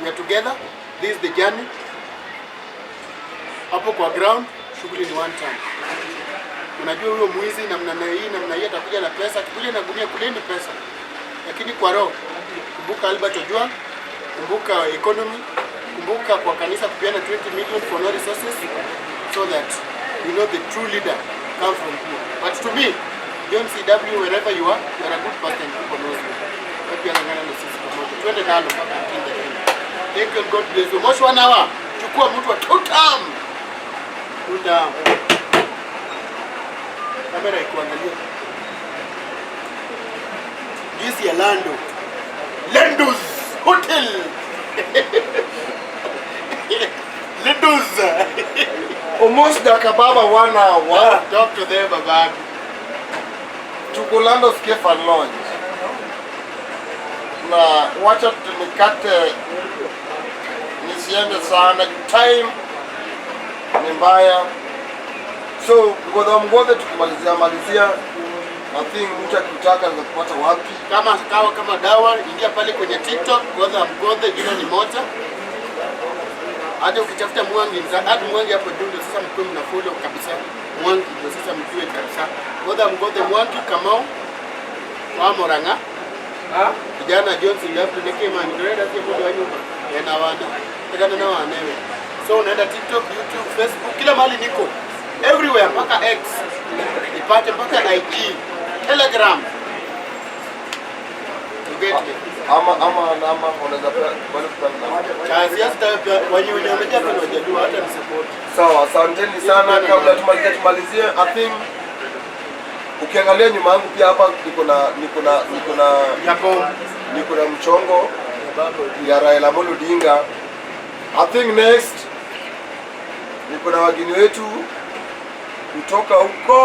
We are together. This is the journey. Hapo kwa ground shughuli ni one time. Unajua huyo mwizi namna na hii namna hii atakuja na pesa, akikuja na gunia kuleni pesa. Lakini kwa roho, kumbuka Albert Ojwang, kumbuka economy, kumbuka kwa kanisa kupeana 20 million for no resources so that you know the true leader come from here. But to me, John CW, wherever you are a good person, people knows you. Wewe pia ng'ang'ana na sisi pamoja. Twende nalo mpaka until the end. Thank you and God bless you. Moshi wanawa, chukua mtu wa two term. Two term. Kamera ikuangalia. Juisi ya Lando. Lando's Hotel. Lando's. Almost dakababa 1 hour. Talk to them, babagu. Tuko Lando's Cafe and Lounge. Na wacha tunikate nisiende sana, time ni mbaya. So Mgodha Mgodhe, tukimalizia malizia, I think mtu akitaka anaweza kupata wapi? Kama kawa kama dawa, ingia pale kwenye TikTok, Godha Mgodhe, jina ni moja. Hata ukitafuta Mwangi, hata Mwangi hapo juu ndio sasa mkue mna follow kabisa. Mwangi ndio sasa mjue kabisa. Godha Mgodhe Mwangi Kamau wa Murang'a. Kijana Johnson Gabriel Nekema ndio ndio mmoja wa nyumba. Yana wana. Tegana na wanewe. So unaenda TikTok, YouTube, Facebook, kila mahali niko. Everywhere mpaka X. Nipate mpaka IG, Telegram. You get me? Ama unaweza pia bado kupanga. Cha siasa pia wenye wenye wamejaa pale wajajua hata ni support. Sawa, asanteni sana. Kabla tumalizie, I think ukiangalia nyuma yangu pia hapa niko na Yako niko na mchongo ya Raila Amolo Odinga. I think next niko na wageni wetu kutoka huko.